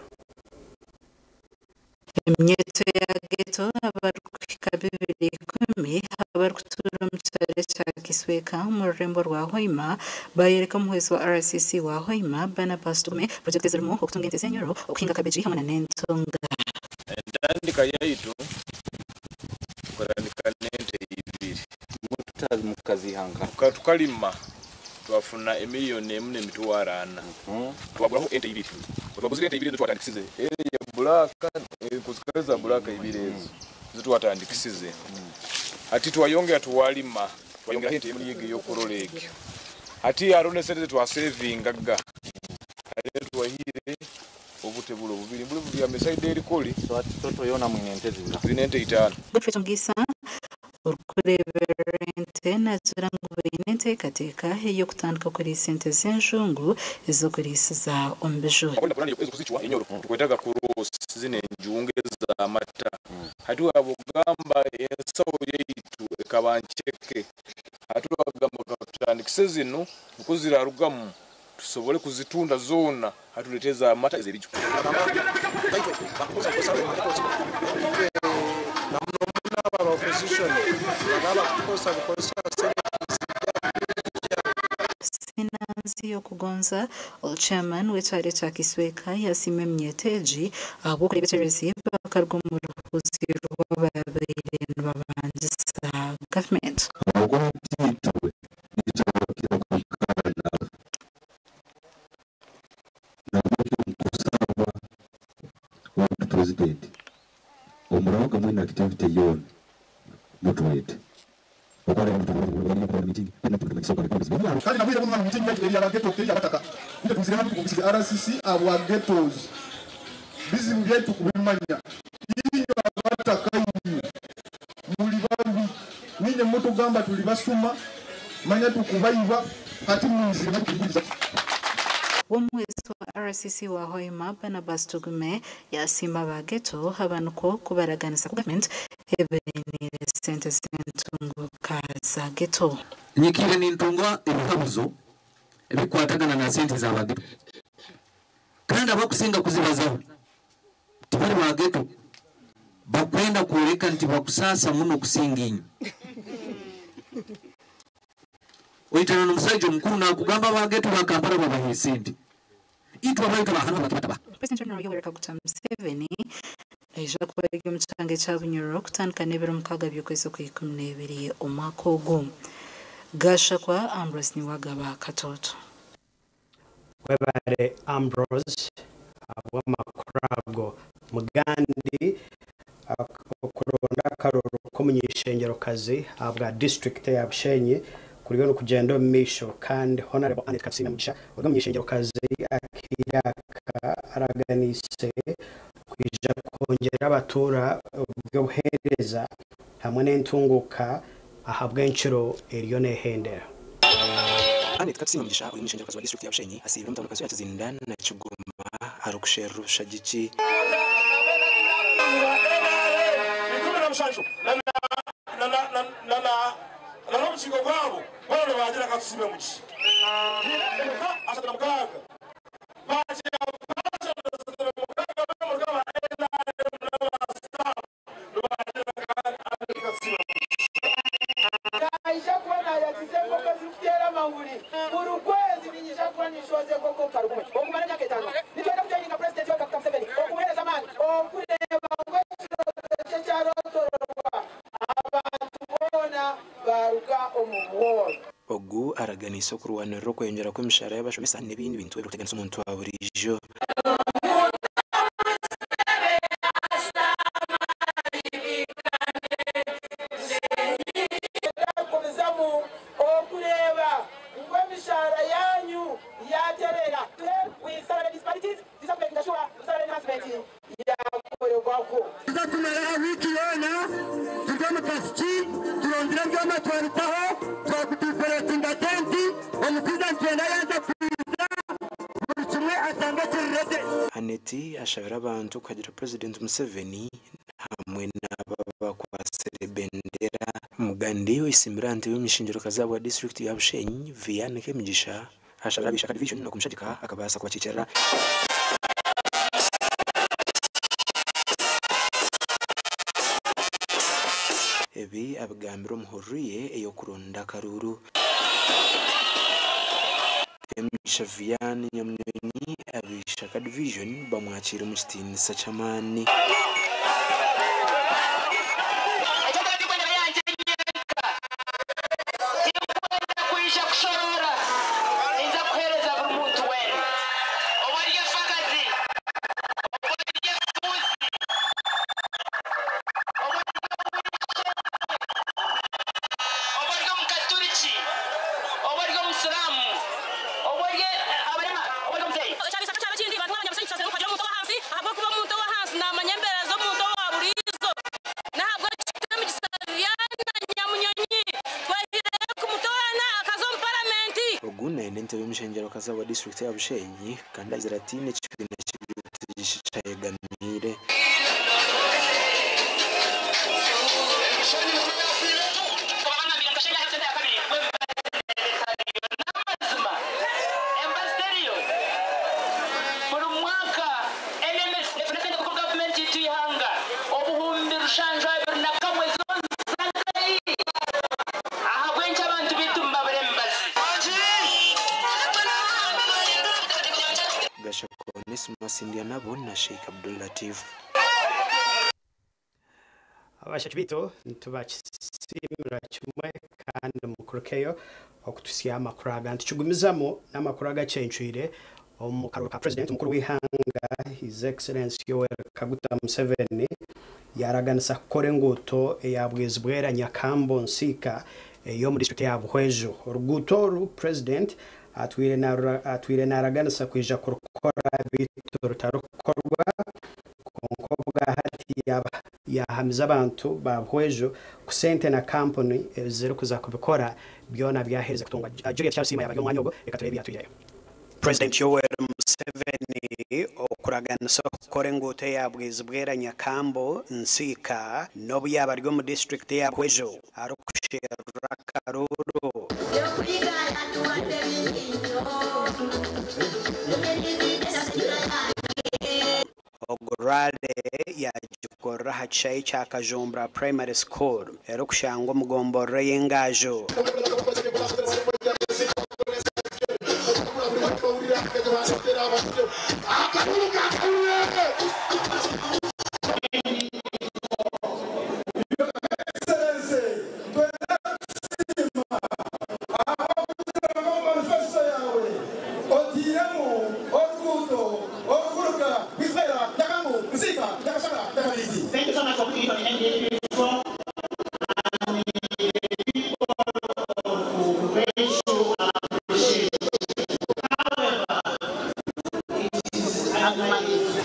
Eminyeeto ya ghetto abarikuhika 210 abarikutuura omu kyaro ekya Kisweka omu rurembo rwa Hoima bayoreka omuhwezi wa RCC wa Hoima, Barnabas Tugume, purojekiti ezirimu okutunga ente z'enyoro, okuhinga kabeegi hamwe na n'entunga. Entandika yaitu tukatandika n'ente ibiri. Mukazihanga? Tukalima twafuna 1,400,000, twaguraho ente ibiri. Twaguzire ente ibiri ezo twatandikisize eya black, kuzikale za black ibiri ezo zitwatandikisize. Ati twayongera tuwalima, twayongera ente emu yige yokurola egyo. Ati hariho n'esente zetwasevingaga, ate twahire obutebulo bubiri buli buli amesaidi erikoli. Toto yona mwine ente zinga? Zine ente 5. Godfrey Mugisa orikureeberera ente nagira ngu baine enteekateeka ey'okutandika kuriisa ente z'enjungu ez'okuriisiza omu bijuri. Kuzichwa enyoro tukwetaga cross zine njunge z'amata. Hati wabugamba ensawo yaitu ekaba ncheke, hati wagamba tutandikise zino nukuzirarugamu tusobole kuzitunda zona, hatuleteza amata ez'ebiju. Opposition bagaba kukosa kukozesa Sinansi y'okugonza, chairman w'ekyaro ekya Kisweka yasiima eminyeeto egi ahabw'okureebekyereza bakaruga omu ruhuzi rw'ababaire nibabangisa gavumenti. Abagore byitwe nitwakira nabwo kusaba wa president omuraga mwine activity yona mutwete. Kandi nabwire bumwe mu meeting eri aba ghetto eri abataka nde kuzira hano kubisize RCC aba ghettos bizibu byaitu kubimanya. Iyo abataka inyu muli babi, ninye mutugamba tuli basuma, manya tukubayiba ati mwizire kubiza. Omuhwezi wa RCC wa Hoima, Barnabas Tugume, yasiima aba ghetto abanuko kubaraganisa ku gavumenti ebainiire sente z'entunguka za ghetto. Nyikire nintunga ebihabuzo ebikwatagana na sente z'abaghetto, kandi abakusinga kuzibazaho Tibali ba ghetto bakwenda kworeka nti bakusaasa muno kusinga inywe. Oitana n'omusajja omukuru nakugamba ba ghetto ba Kampala babaha esente. Itwe abaita bahana bataba. President General Yoweri Kaguta Museveni aija kuba ari omu kyanga ekya Bunyoro kutandika n'ebiro 6 by'okwezi kwa 12 omwaka ogu. Gashakwa Ambrose Niwagaba Katoto. Webale Ambrose abw'amakuru ago. Mugandi okuronda akaruru k'omunyishengerokazi abwa district ya Bushenyi kuriyo n'okugenda omu maisho, kandi Honorable Annet Katusime Mugisha ori omunyishengerokazi akiraka araganise kwija kwongyera abatuura obw'obuheereza hamwe n'entunguka ahabw'enkiro eriyo neehendera. Annet Katusime Mugisha ori omunyishengerokazi wa district ya Bushenyi asiibire omutanukazi ya Kizinda na Kigoma arikusherura obushagiki. N'obukingo bwabo boona bagira Katusime Mugisha. Naija kuba nayakiza enkoko zirikuteera amahuri buri kwezi, ninyija kuba nishoza enkoko omutwaro gumwe okumara emyaka 5. Nitwenda kujoininga President Yoweri Kaguta Museveni okumuheereza amaani okureeba ngu ekirooto kye kyarotororwa abantu boona baruga omu bworo. Ogu araganisa okurwanirira okweyongyera kw'emishahara y'abashomesa n'ebindi bintu ebirikuteganisa omuntu wa buriijo. Kubizamu okureeba ngu emishahara yanyu yaterera. With salary disparities, this is making sure salary enhancement yakorerwako. Tuza kumara wiiki yoona turi omu kasiki turondire ebyoma twabitaho twakudiferetinga tenti omusiiza nitwenda yanza kwiza buri kimwe asanga kiri ready. Aneti ashabire abantu kuhagira President Museveni hamwe n'aba bakwasire bendera. Mugandi oisimbira ntebe y'omunyishengerokazi wa district ya Bushenyi Vianney Kemigisha ashabire ab'Ishaka Division okumushagika akabaasa kubakiikirira. Ebi abigambire omuhururu ye ey'okuronda akaruru. Kemigisha Vianney Nyamunyonyi ab'Ishaka Division bamwakire omu kitiinisa ky'amaani. Ogu naine entebe y'omushengerokazi wa district ya Bushenyi kandi agira ati n'ekibiina ky'eby'obutegyeki kyayegamiire. Gashakwa Onesmus Ndyanabo na Sheikh Abdul Latif. Abashaki bitu nitubakisimira kimwe kandi mukurukeyo okutusya amakuru aga ntukigumizamu n'amakuru agacencwire omu karuru ka President omukuru w'ihanga His Excellency Yoweri Kaguta Museveni yaraganisa kukora enguuto eya Bwizibwera Nyakambo Nsiika ey'omu district ya Buhweju. Oruguuto oru President atwire naraganisa kwija kurukora bitu rutarukorwa, konka obwahati yahamiza abantu ba Buhweju ku sente na kampuni ezirikuza kubikora byona byahereza kutungwa. Juliet Charles Sima yabari omwanya ogwo, reka turebe ebyatwireyo. President Yoweri Museveni okuraganisa okukora enguuto eya Bwizibwera Nyakambo Nsiika n'obu yaba ari omu district ya Buhweju arikusherura akaruru. Ogu Rally yagikorera aha kishaayi kya Kajumbura Primary School erikushangwa omu gomborora ey'Engaaju. Thank you so much for putting it on the NDA platform. And the people of Rachel appreciate it. However, it is unmanaged.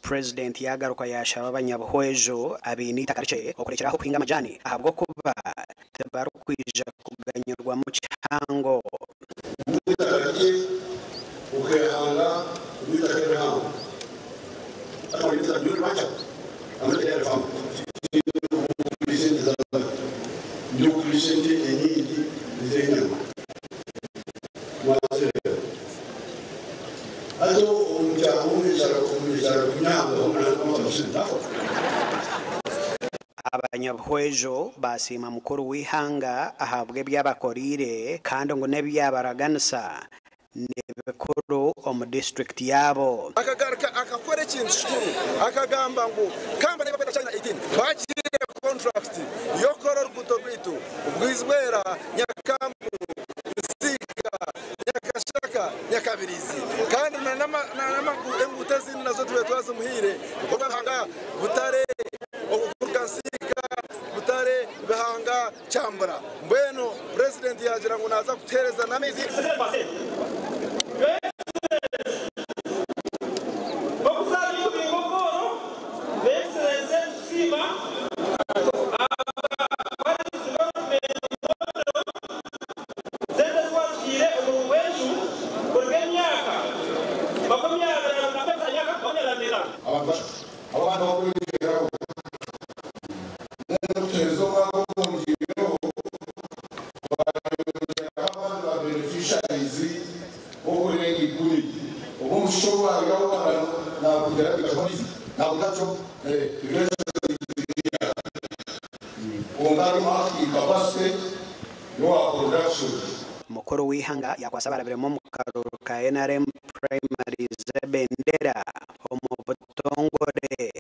Purezidenti yagaruka yashaba abanyabuhwejo abaine eitaka rikye okurekyeraho kuhinga amajani ahabw'okuba tibarikwija kuganyirwamu kihango. Abanyabuhwejo basiima mukuru w'eihanga ahabw'ebyabakoriire kandi ngu n'ebyabaraganisa nibikuru omu disiturikiti yaabo. Akagaruka akakora ekintu kikuru, akagamba ngu kampani ei barikweta China 18 bagihaire contract y'okukora oruguuto rwaitu Bwizibwera, Nyakambu, Nsiika, Nyakashaka, Nyakabirizi kandi n'enguuto ezindi nazo tubaire twazimuhaire nk'orwa Bihanga, Butare, okuruga Nsiika, Butare, Bihanga, Kyambura. Mbwenu Purezidenti yaagira ngu naaza kutuheereza n'amaizi. Mukuru w'eihanga yakwasa abarabiremu omu karuru ka NRM primaries ebendera omu butongore.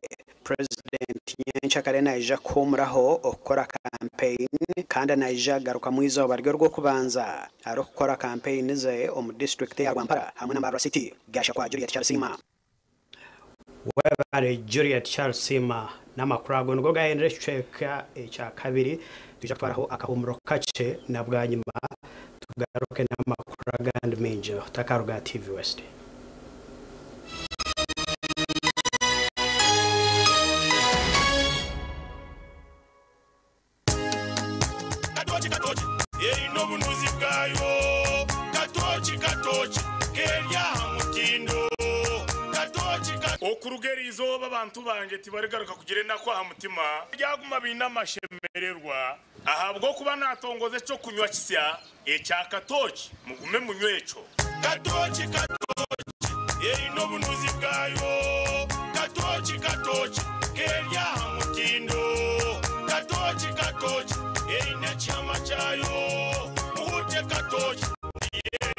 Purezidenti nyenkyakare naija kuhuumuraho okukora kampeyini kandi naija kugarukamu eizooba ry'orwokubanza arikukora kampeyini ze omu disiturikiti eya Rwampara hamwe na Mbarara City. Gashakwa Juliet Kyarisiima. Webare Juliet Kyarisiima n'amakuru ago nigo gahendera ekicweka ekya kabiri. Twija kutwaraho akahuumuro kakye na bwanyima tugaruke n'amakuru agandi maingi. Otakaruga aha TV West. Katoki katoki erina obunuzi bwayo. Katoki katoki keri aha mutindo. Katoki Okuruga eri izooba abantu bangye tibarigaruka kugira enaku aha mutima, baryaguma baine amashemererwa ahabw'okuba naatongoza eky'okunywa kisya ekya Katoki. Mugume munywe ekyo. Katoki katoki erina obunuzi bwayo. Katoki katoki keri aha mutindo. Katoki katoki erina ekihama kyayo. Muhurye Katoki eri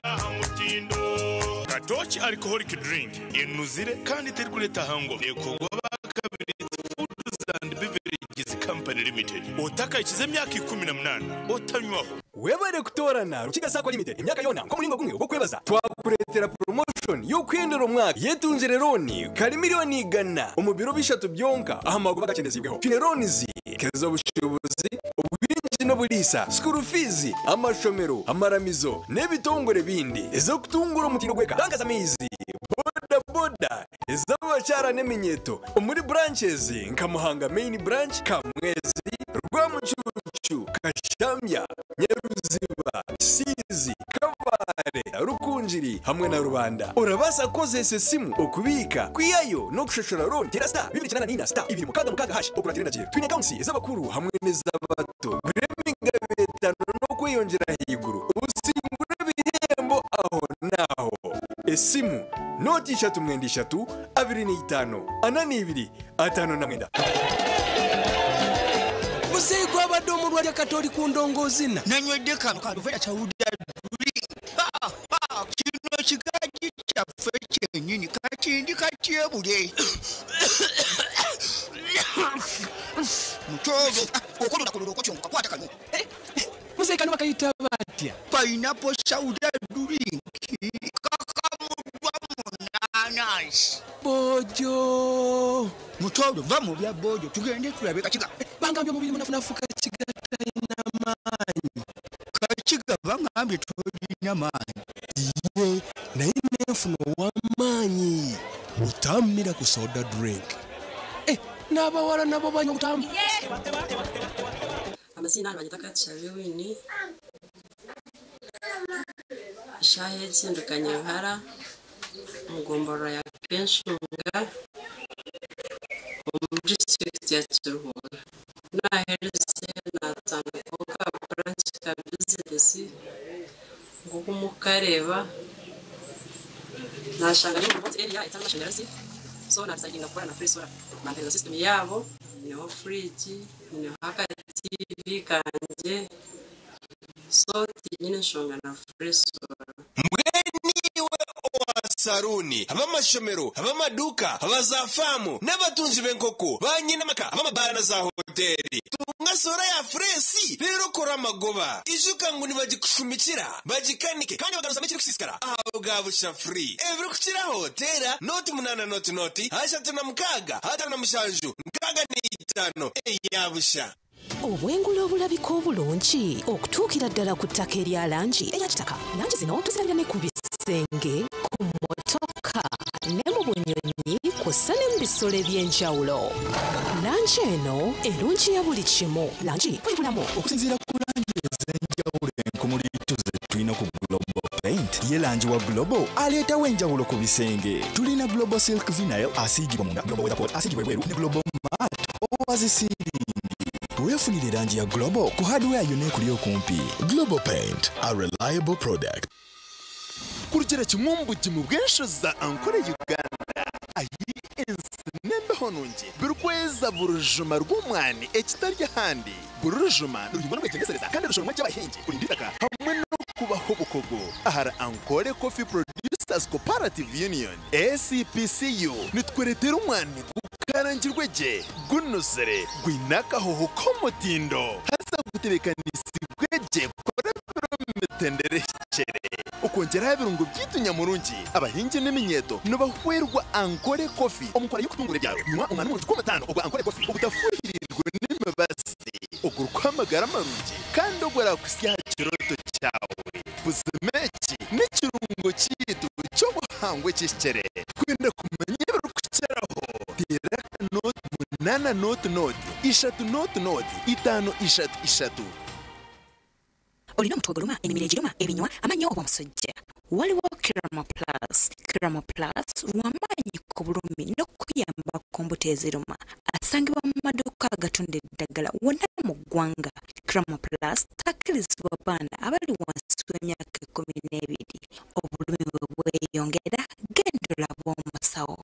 aha mutindo. Katoki alcoholic drink enuzire kandi terikureeta hangover. Nekorwa Bakabiri Foods and Beverages Company Limited. Otakahikize emyaka 18 otanywaho. Webare kutoorana Rukiga Sacco Limited emyaka yoona nk'omuringo gumwe ogw'okwebaza. Twakureetera promotion y'okuhendera omwaka. Yetungire looni kari milioni 100 omu biro bishatu byonka aha magoba agakyendezibweho. Twine loonizi nk'ez'obushuubuzi, obwingi n'oburiisa, school fees, amashomero, amaramizo n'ebitongore bindi. Ez'okutungura omutindo gw'eka, tanka z'amaizi, boda boda. Soda ez'abakyara n'eminyeeto omuri branches nka Muhanga Main Branch, Kamwezi, Rwamucucu, Kashambya, Nyaruziba, Kisiizi, Kabale, Rukungiri hamwe na Rubanda. Orabaasa kukozesa esimu okubiika, kwihayo n'okushashura looni. Teera star 284 star 266 hash okuratira endagiriro. Twine accounts ez'abakuru hamwe n'ez'abato. Gura emigabo etaano n'okweyongyera ahaiguru osingure ebihembo ahonaaho. Esimu, nooti ishatu mwenda ishatu, 25, 42, 59. Muzeeyi gwabadde omulwadde kati oli ku ndongo ozina. Nanywedde kano kaluvera chowder drink. Ha, ha, kino kigaji kyaffe kyennyini kati ndi katyebule. Mutozo okololakololo okotyonka kwata kano. Muzeeyi kano bakayita batya? Pineapple soda drink kakamulwa munanansi. Bojo. Mutozo va mu bya bojo tugende tulabe Kakiga. Bangambye omubiri munafunafu Kakiga talina maanyi. Kakiga bangambye tolina maanyi. Ye naye nenfuna ow'amaanyi. Butammira ku soda drink. N'abawala nabo banywa butamu. Amazina banyita Katushabe Winnie, eshaaha egi ndi Kanyebihara omu gomborora ya Kenshunga omu disiturikiti ya Kiruhura. Naaherize naatandikaho ka branch ka bizinesi nk'oku murikukareeba nashanga ndi omu remote area etarimu amashanyarazi, so nadecidinga kukora na Free Solar. Bampereza system yaabo, nyineho fridge, nyineho aka TV kangye, so tinyine nshonga na Free Solar. Mbwenu iwe owa saruni, ab'amashomero, ab'amaduka, abaza faamu n'abatunzi b'enkoko, banyinamaka, ab'amabaara na za hoteri, tunga solar ya Fresh rero kora amagoba. Ijuka ngu nibagikushumikira bagikanike kandi bagaruzamu ekirikusisikara aho bwa busha free. Ebirikukiraho teera 08 00 36 57 65 eyabusha. Obwengula obulabika obulungi okutuukira ddala ku ttaka erya langi eya kitaka. Langi zino tuzirabira ne ku bisenge, ku mmotoka ne mu bunyonyi, kw'ossa ne mu bisolo eby'enjawulo. Langi eno erungi ya buli kimu, langi bwe bulamu. Okusinziira ku langi ez'enjawulo enkumulito ze tulina ku Global Paint, ye langi wa Global aleetawo enjawulo ku bisenge. Tulina Global Silk Vinyl asiigibwa munda, Global Weathercoat asiigibwa ebweru ne Global Matte owa zisiiringi. Weefunire langi ya Global ku hardware yonna ekuli okumpi. Global Paint, a reliable product. Kurugira kimwe omu bugimu bw'enshozi za Ankole, Uganda, ahi ensi n'embeho nungi birikweza burujuma rw'omwani ekitari ahandi. Buri rujuma ruhingwa n'obwegyendesereza kandi rushoromwa gy'abahingi kurinda itaka hamwe n'okubaho obukugu. Ahari Ankole Coffee Producers Cooperative Union, ACPCU, nitweretera omwani gukarangirwe gye, gunuzire, gwine akahoho k'omutindo, haza gutebeekanisibwe gye kurabira omu mitendera ehikire. Okwongyeraho ebirungo byaitu nyamurungi, abahingi n'eminyeeto nibahwerwa Ankole Coffee omu nkora y'okutungura ebyaro. Nywa omwani murungi gw'omutaano ogwa Ankole Coffee ogutafuhirirwe n'emibazi, ogurikwamagara marungi kandi ogurakuhitsya aha kirooto kyawe. Buzima eki n'ekirungo kyaitu ky'obuhangwa ekihikire. Kwenda kumanya ebirikukiraho, teera 08 00 3 00 5 3 3. Olina omutwe oguluma, emimiro egiruma, ebinywa, amannyo oba omusujja? Waliwo Kiramo Plus. Kiramo Plus lwamaanyi ku bulumi n'okuyamba ku mbuto eziruma. Asangibwa mu maduuka agatunda eddagala wonna mu ggwanga. Kiramo Plus takkirizibwa baana abali wansi w'emyaka 12. Obulumi bwe bweyongera, genda olabe omusawo.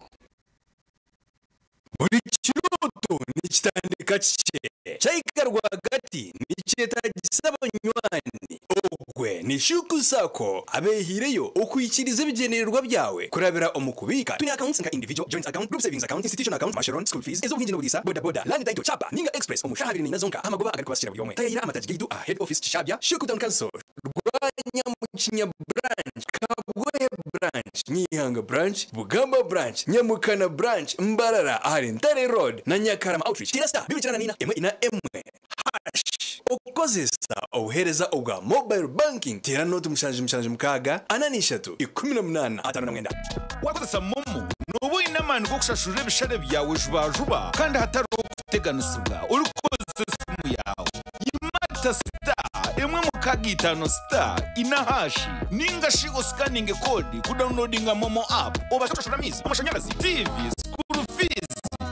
Buli kirooto nikitandika kikye, kyahika rwagati nikyetagisa abanywani. Ogwe ni Shuku Sacco abehireyo okwikiriza ebigyendererwa byawe kurabira omu kubiika. Twine accounts nka individual, joint account, group savings account, institution account, masharon, school fees, ez'obuhingi n'obuliisa, boda boda, land title, chapa ninga express, omushaha 24 zonka, amagoba agarikubashyira buri omwe. Tayayira amataji gaitu aha head office Kishabya, Shuku Town Council, Rwanyamukinya branch, Kabwohe branch, Nyihanga branch, Bugamba branch, Nyamukana branch, Mbarara ahari Ntare Road na Nyakarama outreach. Tira star 294 1 4 hash. Okukozesa obuheereza obwa mobile banking teera noti 776 43 18 59. Wakozesa MoMo nooba oine amaani g'okushashurira ebishare byawe jubajuba kandi hatariho kuteganisibwa orikukozesa esimu yaawe. Yimata star 165 star 4 hashi ninga shi osikaninge koodi kudawunilodinga MoMo app obaase kushashura amaizi, amashanyarazi, tiivi, school fees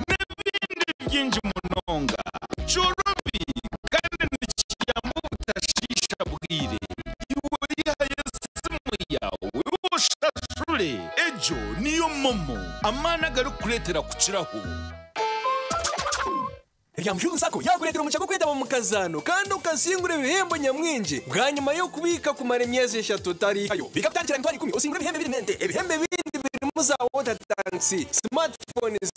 n'ebindi bingi munonga. Kyorobi kandi nikiyamba obutashiisha bwire. Iwe oihayo esimu yaawe oshashure. Egyo niyo MoMo, amaani agarikukureetera kukiraho. Ryamushungu Sacco yakureetera omugisha gw'okwetaba omu kazaano kandi okasingura ebihembo nyamwingi bwanyima y'okubiika kumara emyezi eshatu otarihayo. Biika kutandikira aha mitwaro ikumi osingure ebihembo ebiri n'ente. Ebihembo ebindi birimu za water tanks, smartphones,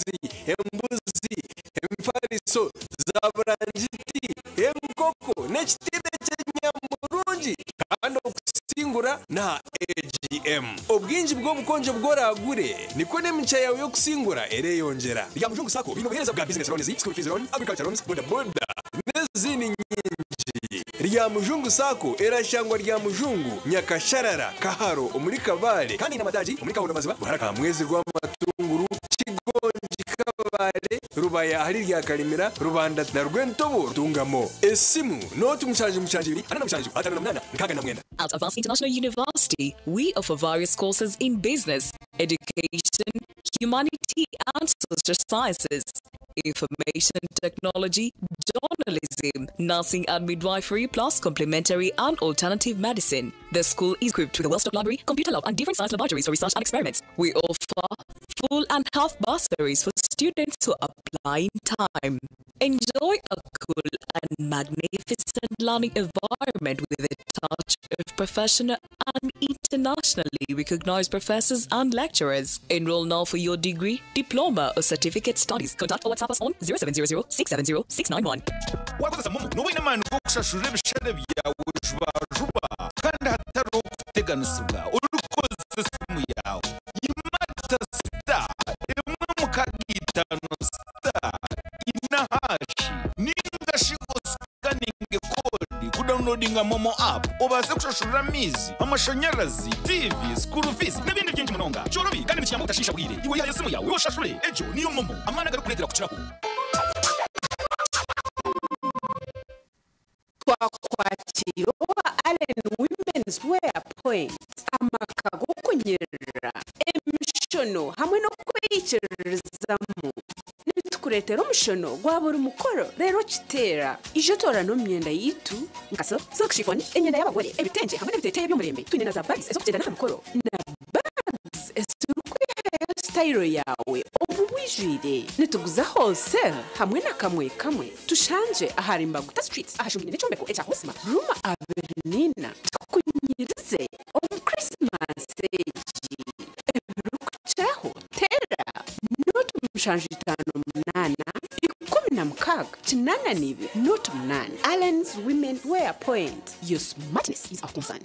embuzi, emifariso, za burangiti, enkoko n'ekitibe ky'enyamurungi kandi okusingura n'aha AGM. Obwingi bw'obukonjo obu oraagure nikwo n'emigisha yaawe y'okusingura ereyongyera. Ryamushungu Sacco baine obuheereza bwa business loans, school fees loan, agriculture loans, boda boda n'ezindi nyingi. Ryamujungu Sacco erashangwa Ryamujungu, Nyakasharara, Kaharo omuri Kabale kandi eine amataagi omuri Kahondo Maziba, Buharaka, Kamwezi Rwamatunguru, Kigongi Kabale, Rubaya ahari Ryakarimira, Rubanda na Rwentobo Rutungamo. Esimu noti 7 7 2 47 58 69. At Avance International University, we offer various courses in business, education, humanity and social sciences, information technology, journalism, nursing and midwifery, plus complementary and alternative medicine. The school is equipped with a well-stocked library, computer lab, and different science laboratories for research and experiments. We offer full and half bursaries for students who apply in time. Enjoy a cool and magnificent learning environment with a touch of professional and internationally recognized professors and lecturers. Enroll now for your degree, diploma, or certificate studies. Contact or WhatsApp us on 0700 670 691. Wakozesa MoMo nooba oine amaani g'okushashurira ebishare byawe jubajuba kandi hatariho kuteganisibwa orikukozesa esimu yaawe. Yimata star 165 star 4 hashi ninga shi osikaninge koodi kudawunilodinga MoMo app obaase kushashurira amaizi, amashanyarazi, tiivi, school fees n'ebindi bingi munonga. Kyorobi kandi nikiyamba obutashiisha bwire. Iwe ihayo esimu yaawe oshashure. Egyo niyo MoMo, amaani agarikukureetera kukiraho. Twakwakira owa Allen Women's Wear Point amaka g'okunyerera emishono hamwe n'okweyikiririzamu nitukureetera omushono gwa buri mukoro rero kiteera ije toorana omu myenda yitu nka silk chiffon emyenda y'abagore ebitengye hamwe n'ebiteeteeyi by'omurembe twine na za bags ez'okugyenda n'aha mukoro na bags ezirikwihayo sitayiro yaawe obu bwijwire nituguza wholesale hamwe na kamwe kamwe tushangye ahari Mbaguta Street ahashungire n'ekyombeko ekya Hosma room 24 tukunyirize omu Christmas egi ebirikukiraho teera noti 758 16 82 08. Allen's Women Wear Point. Your smartness is our concern.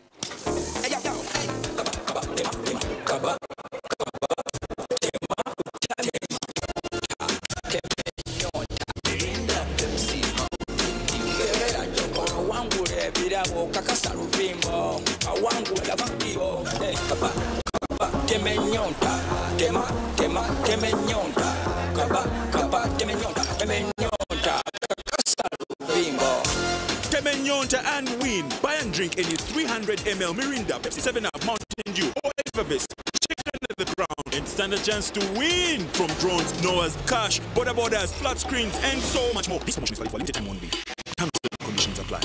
Temenyonta and win. Buy and drink any 300 ml Mirinda, Pepsi 7-Up, Mountain Dew, or Effervescent. Chicken at the ground and stand a chance to win from drones, Noahs, cash, border borders, flat screens, and so much more. This promotion is valid for limited time only. Terms and conditions apply.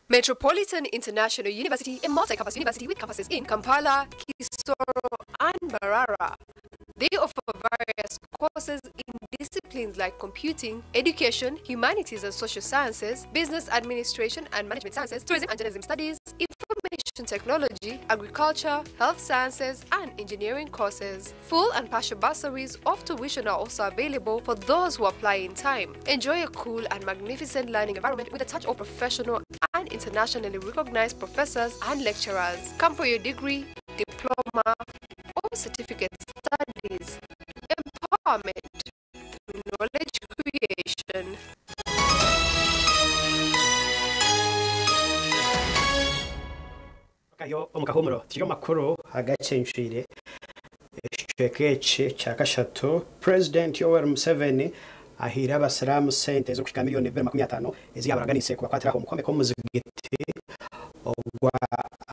Metropolitan International University, a multi-campus university with campuses in Kampala, Kisoro, and Mbarara. They offer various courses in disciplines like computing, education, humanities and social sciences, business administration and management sciences, tourism and journalism studies, information technology, agriculture, health sciences, and engineering courses. Full and partial bursaries of tuition are also available for those who apply in time. Enjoy a cool and magnificent learning environment with a touch of professional and internationally recognized professors and lecturers. Come for your degree, diploma, or certificate studies. Empowerment through knowledge creation. Omu kahumuro turi omu makuru agacencwire ekicweka eki ekya kashatu, Purezidenti Yoweri Museveni ahaire abasiraamu sente ezirikuhika miriyoni 250 ezi yaabaraganiise kubakwatiraho omu kwombeka omuzigiti ogwa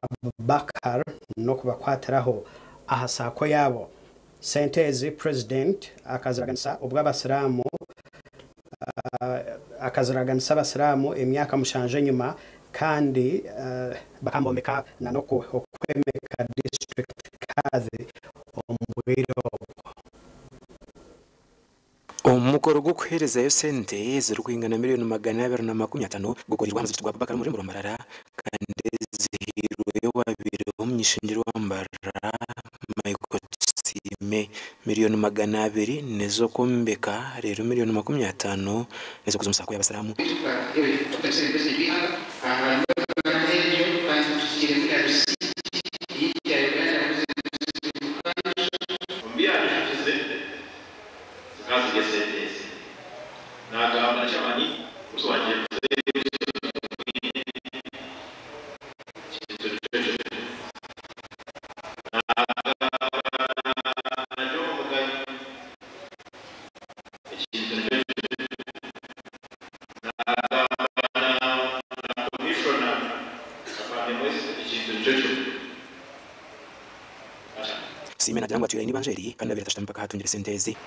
Abubakar n'okubakwatiraho aha saako yaabo. Sente ezi Purezidenti akaziraganisa obwo abasiraamu akaziraganisa abasiraamu emyaka mushanju enyima kandi bakambombeka na n'okwemeka district Kadhi omu bwire obwo. Omukoro gw'okuheerezayo sente ezirikwingana 250,000,000 gukoreirwe aha muzigiti gwa Abubakar omuri Mbarara kandi zihairweyo owaabaire omuny'ishengyero wa Mbarara, Michael Tusiime. 200,000,000 n'ez'okwombeka reero 50,000,000 n'ez'okuza omu saako y'abasiraamu. Tusiime naagira ngu atwire aine eibanja eri kandi abaire atashutami mpaka ahatungire sente ezi.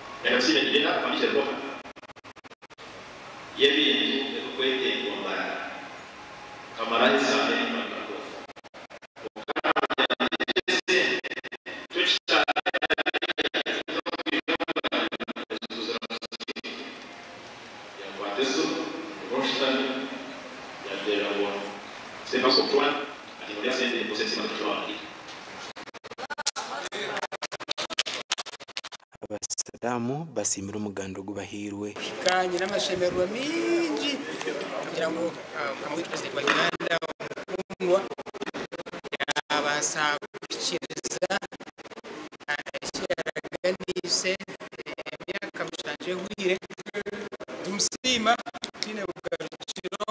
Abasiraamu basiimire omuganda ogu bahairwe. Kuhika nyine amashemererwa mingi kugira ngu mukama waitu Purezidenti wa Uganda omukundwa yaabaasa kuhikiiriza eki yaaraganiise emyaka mushanju ehweire. Nitumusiima tutaine bugarukiro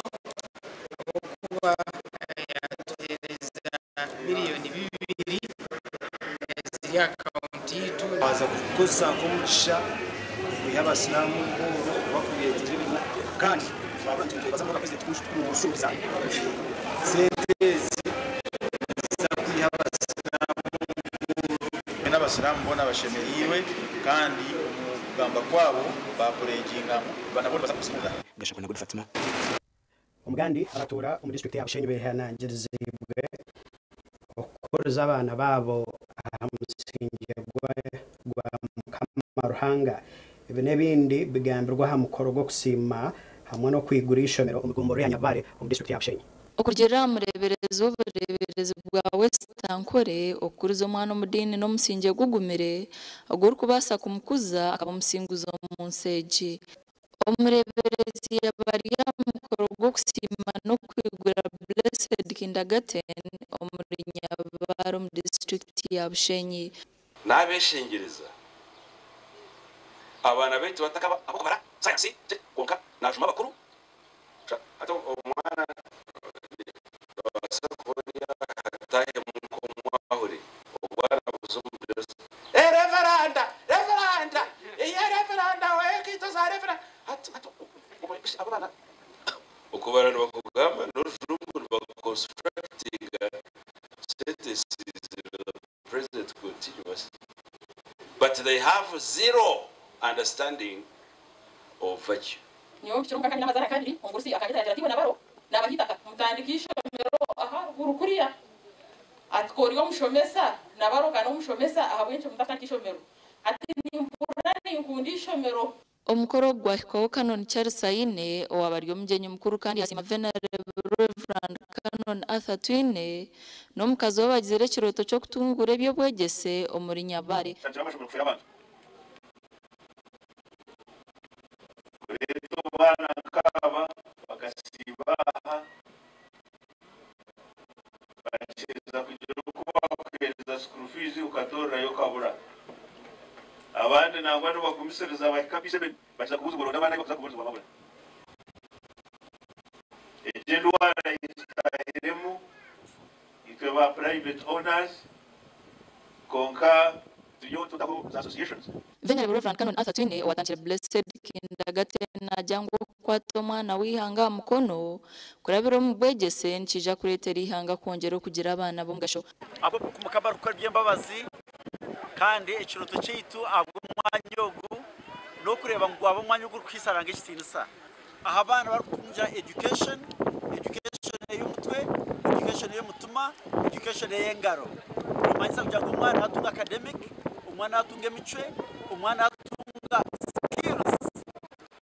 ahabw'okuba yaatuheereza 2,000,000 eziri aha akawunti yaitu. Twaza kukozesa nk'omugisha okwiha abasiraamu omu bakureetera ebintu kandi twaba nitwebaza munonga Purezidenti kutushuubiza sente ezi niziza kwiha abasiraamu omu N'abasiraamu boona bashemereirwe kandi omu kugamba kwabo baapureginga ngu nabo nibaza kusinga. Gashakwa na Good Fatima. Omugandi abatuura omu disiturikiti ya Bushenyi behanangiriziibwe okukuriza abaana baabo aha musingye gwa Mukama Ruhanga. Ebi n'ebindi bigambirwe aha mukoro gw'okusiima hamwe n'okwigura eishomero omu gomborora ya Nyabare omu disiturikiti ya Bushenyi. Okurugiirira aha mureeberezi w'obureeberezi bwa West Ankole, okukuriza omwana omu diini n'omusingye gugumire ogurikubaasa kumukuza akaba omusinguzi omu nsi egi. Omureeberezi yaaba ari aha mukoro gw'okusiima n'okwigura Blessed Kindergarten omuri Nyabare omu disiturikiti ya Bushenyi. Naabeshengyereza abaana baitu batakaba ab'okubara sayansi kwonka naajuma abakuru. Hati omwana abaasa kuba atahemu nk'omwahure obwana buza omu biro. Reveranda, reveranda, iye reveranda, wekiito za reveranda. Hati, hati, abo baana okubara nibakugamba n'orujungu nibakuconstructinga sentences the present continuous, but they have zero understanding of virtue. Nyowe kiro mukaka n'amazara kabiri omugurusi akagita yagira ati nabaro nabahitaka mutandika ishomero aha ruguru kuriya ati kori omushomesa nabaro kana omushomesa ahabw'enki mutatandika ishomero ati nimpurira ninkunda ishomero. Omukoro gwahikwaho Canon Charles Aine owaba ari omugyenyi mukuru kandi yasiima Venerable Reverend Canon Arthur Twine n'omukazi we bagizire ekirooto ky'okutungura eby'obwegyese omuri Nyabare. Kureeta abaana nk'aba bakasiiba aha bakiheza kugira oku bakuheereza school fees okatorerayo okabura. Abandi nangwa nibagumisiriza bahika P7 bakiza kubuuzibwa oronda abaana ahi bakuza kubuurizibwa babura. Egyo endwara etutahiremu itwe Itwe ba private owners konka turiyo tutaho za associations. Venerable Reverend Canon Arthur Twine owatandikire Blessed Kindergarten naagira ngu okukwata omwana w'eihanga aha mukono kurabira omu bwegyese nikiija kureetera eihanga kwongyera okugira abaana b'omugasho. Abo Mukama arikukora eby'embabazi kandi ekirooto kyaitu ahabw'omwanya ogu n'okureeba ngu gwaba omwanya ogurikuhaisa Ruhanga ekitiinisa. Ahu abaana barikutungira education, education ey'omutwe, education ey'omutima, education ey'engaro. Nikimanyisa kugira ngu omwana yaatunga academic, omwana yaatunga emicwe, omwana yaatunga skills,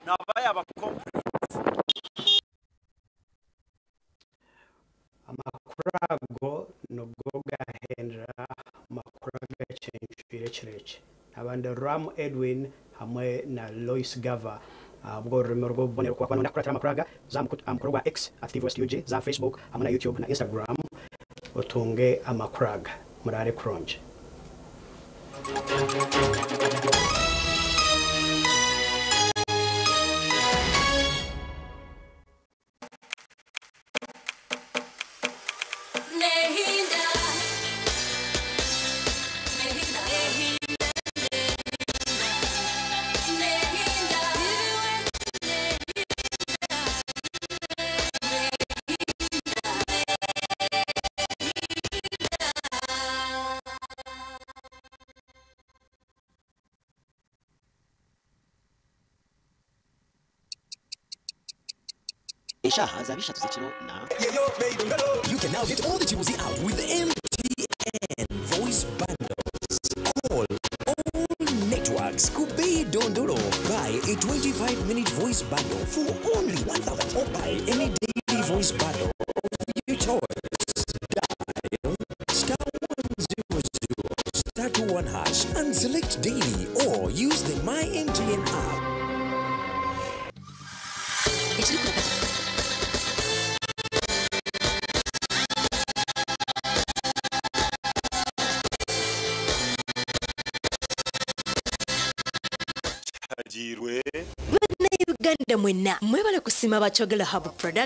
naaba yaaba complete. Amakuru ago nigo gahendera amakuru agacencwire ekiro eki. Abandi Ram Edwin hamwe na Lois Gava ahabw'orurimi rw'obubonero. Ku wakuba noyenda kukuratira amakuru aga, za aha mukura gwa X at TVWestUG, za Facebook hamwe na YouTube na Instagram otunge amakuru aga. Muraare kurungi. Eshaaha zaba ishatu z'ekiro na. You can now get all the Chibuzi out with MTN Voice Bundles. Call all networks. Kubi Dondolo. Buy a 25-minute voice bundle for only 1,000 or buy any daily voice bundle of your choice. Dial star 100 star 21 hash and select daily or use the My MTN app. Bannayuganda mwenna mwebale kusiima aba Kyogero Hub Product.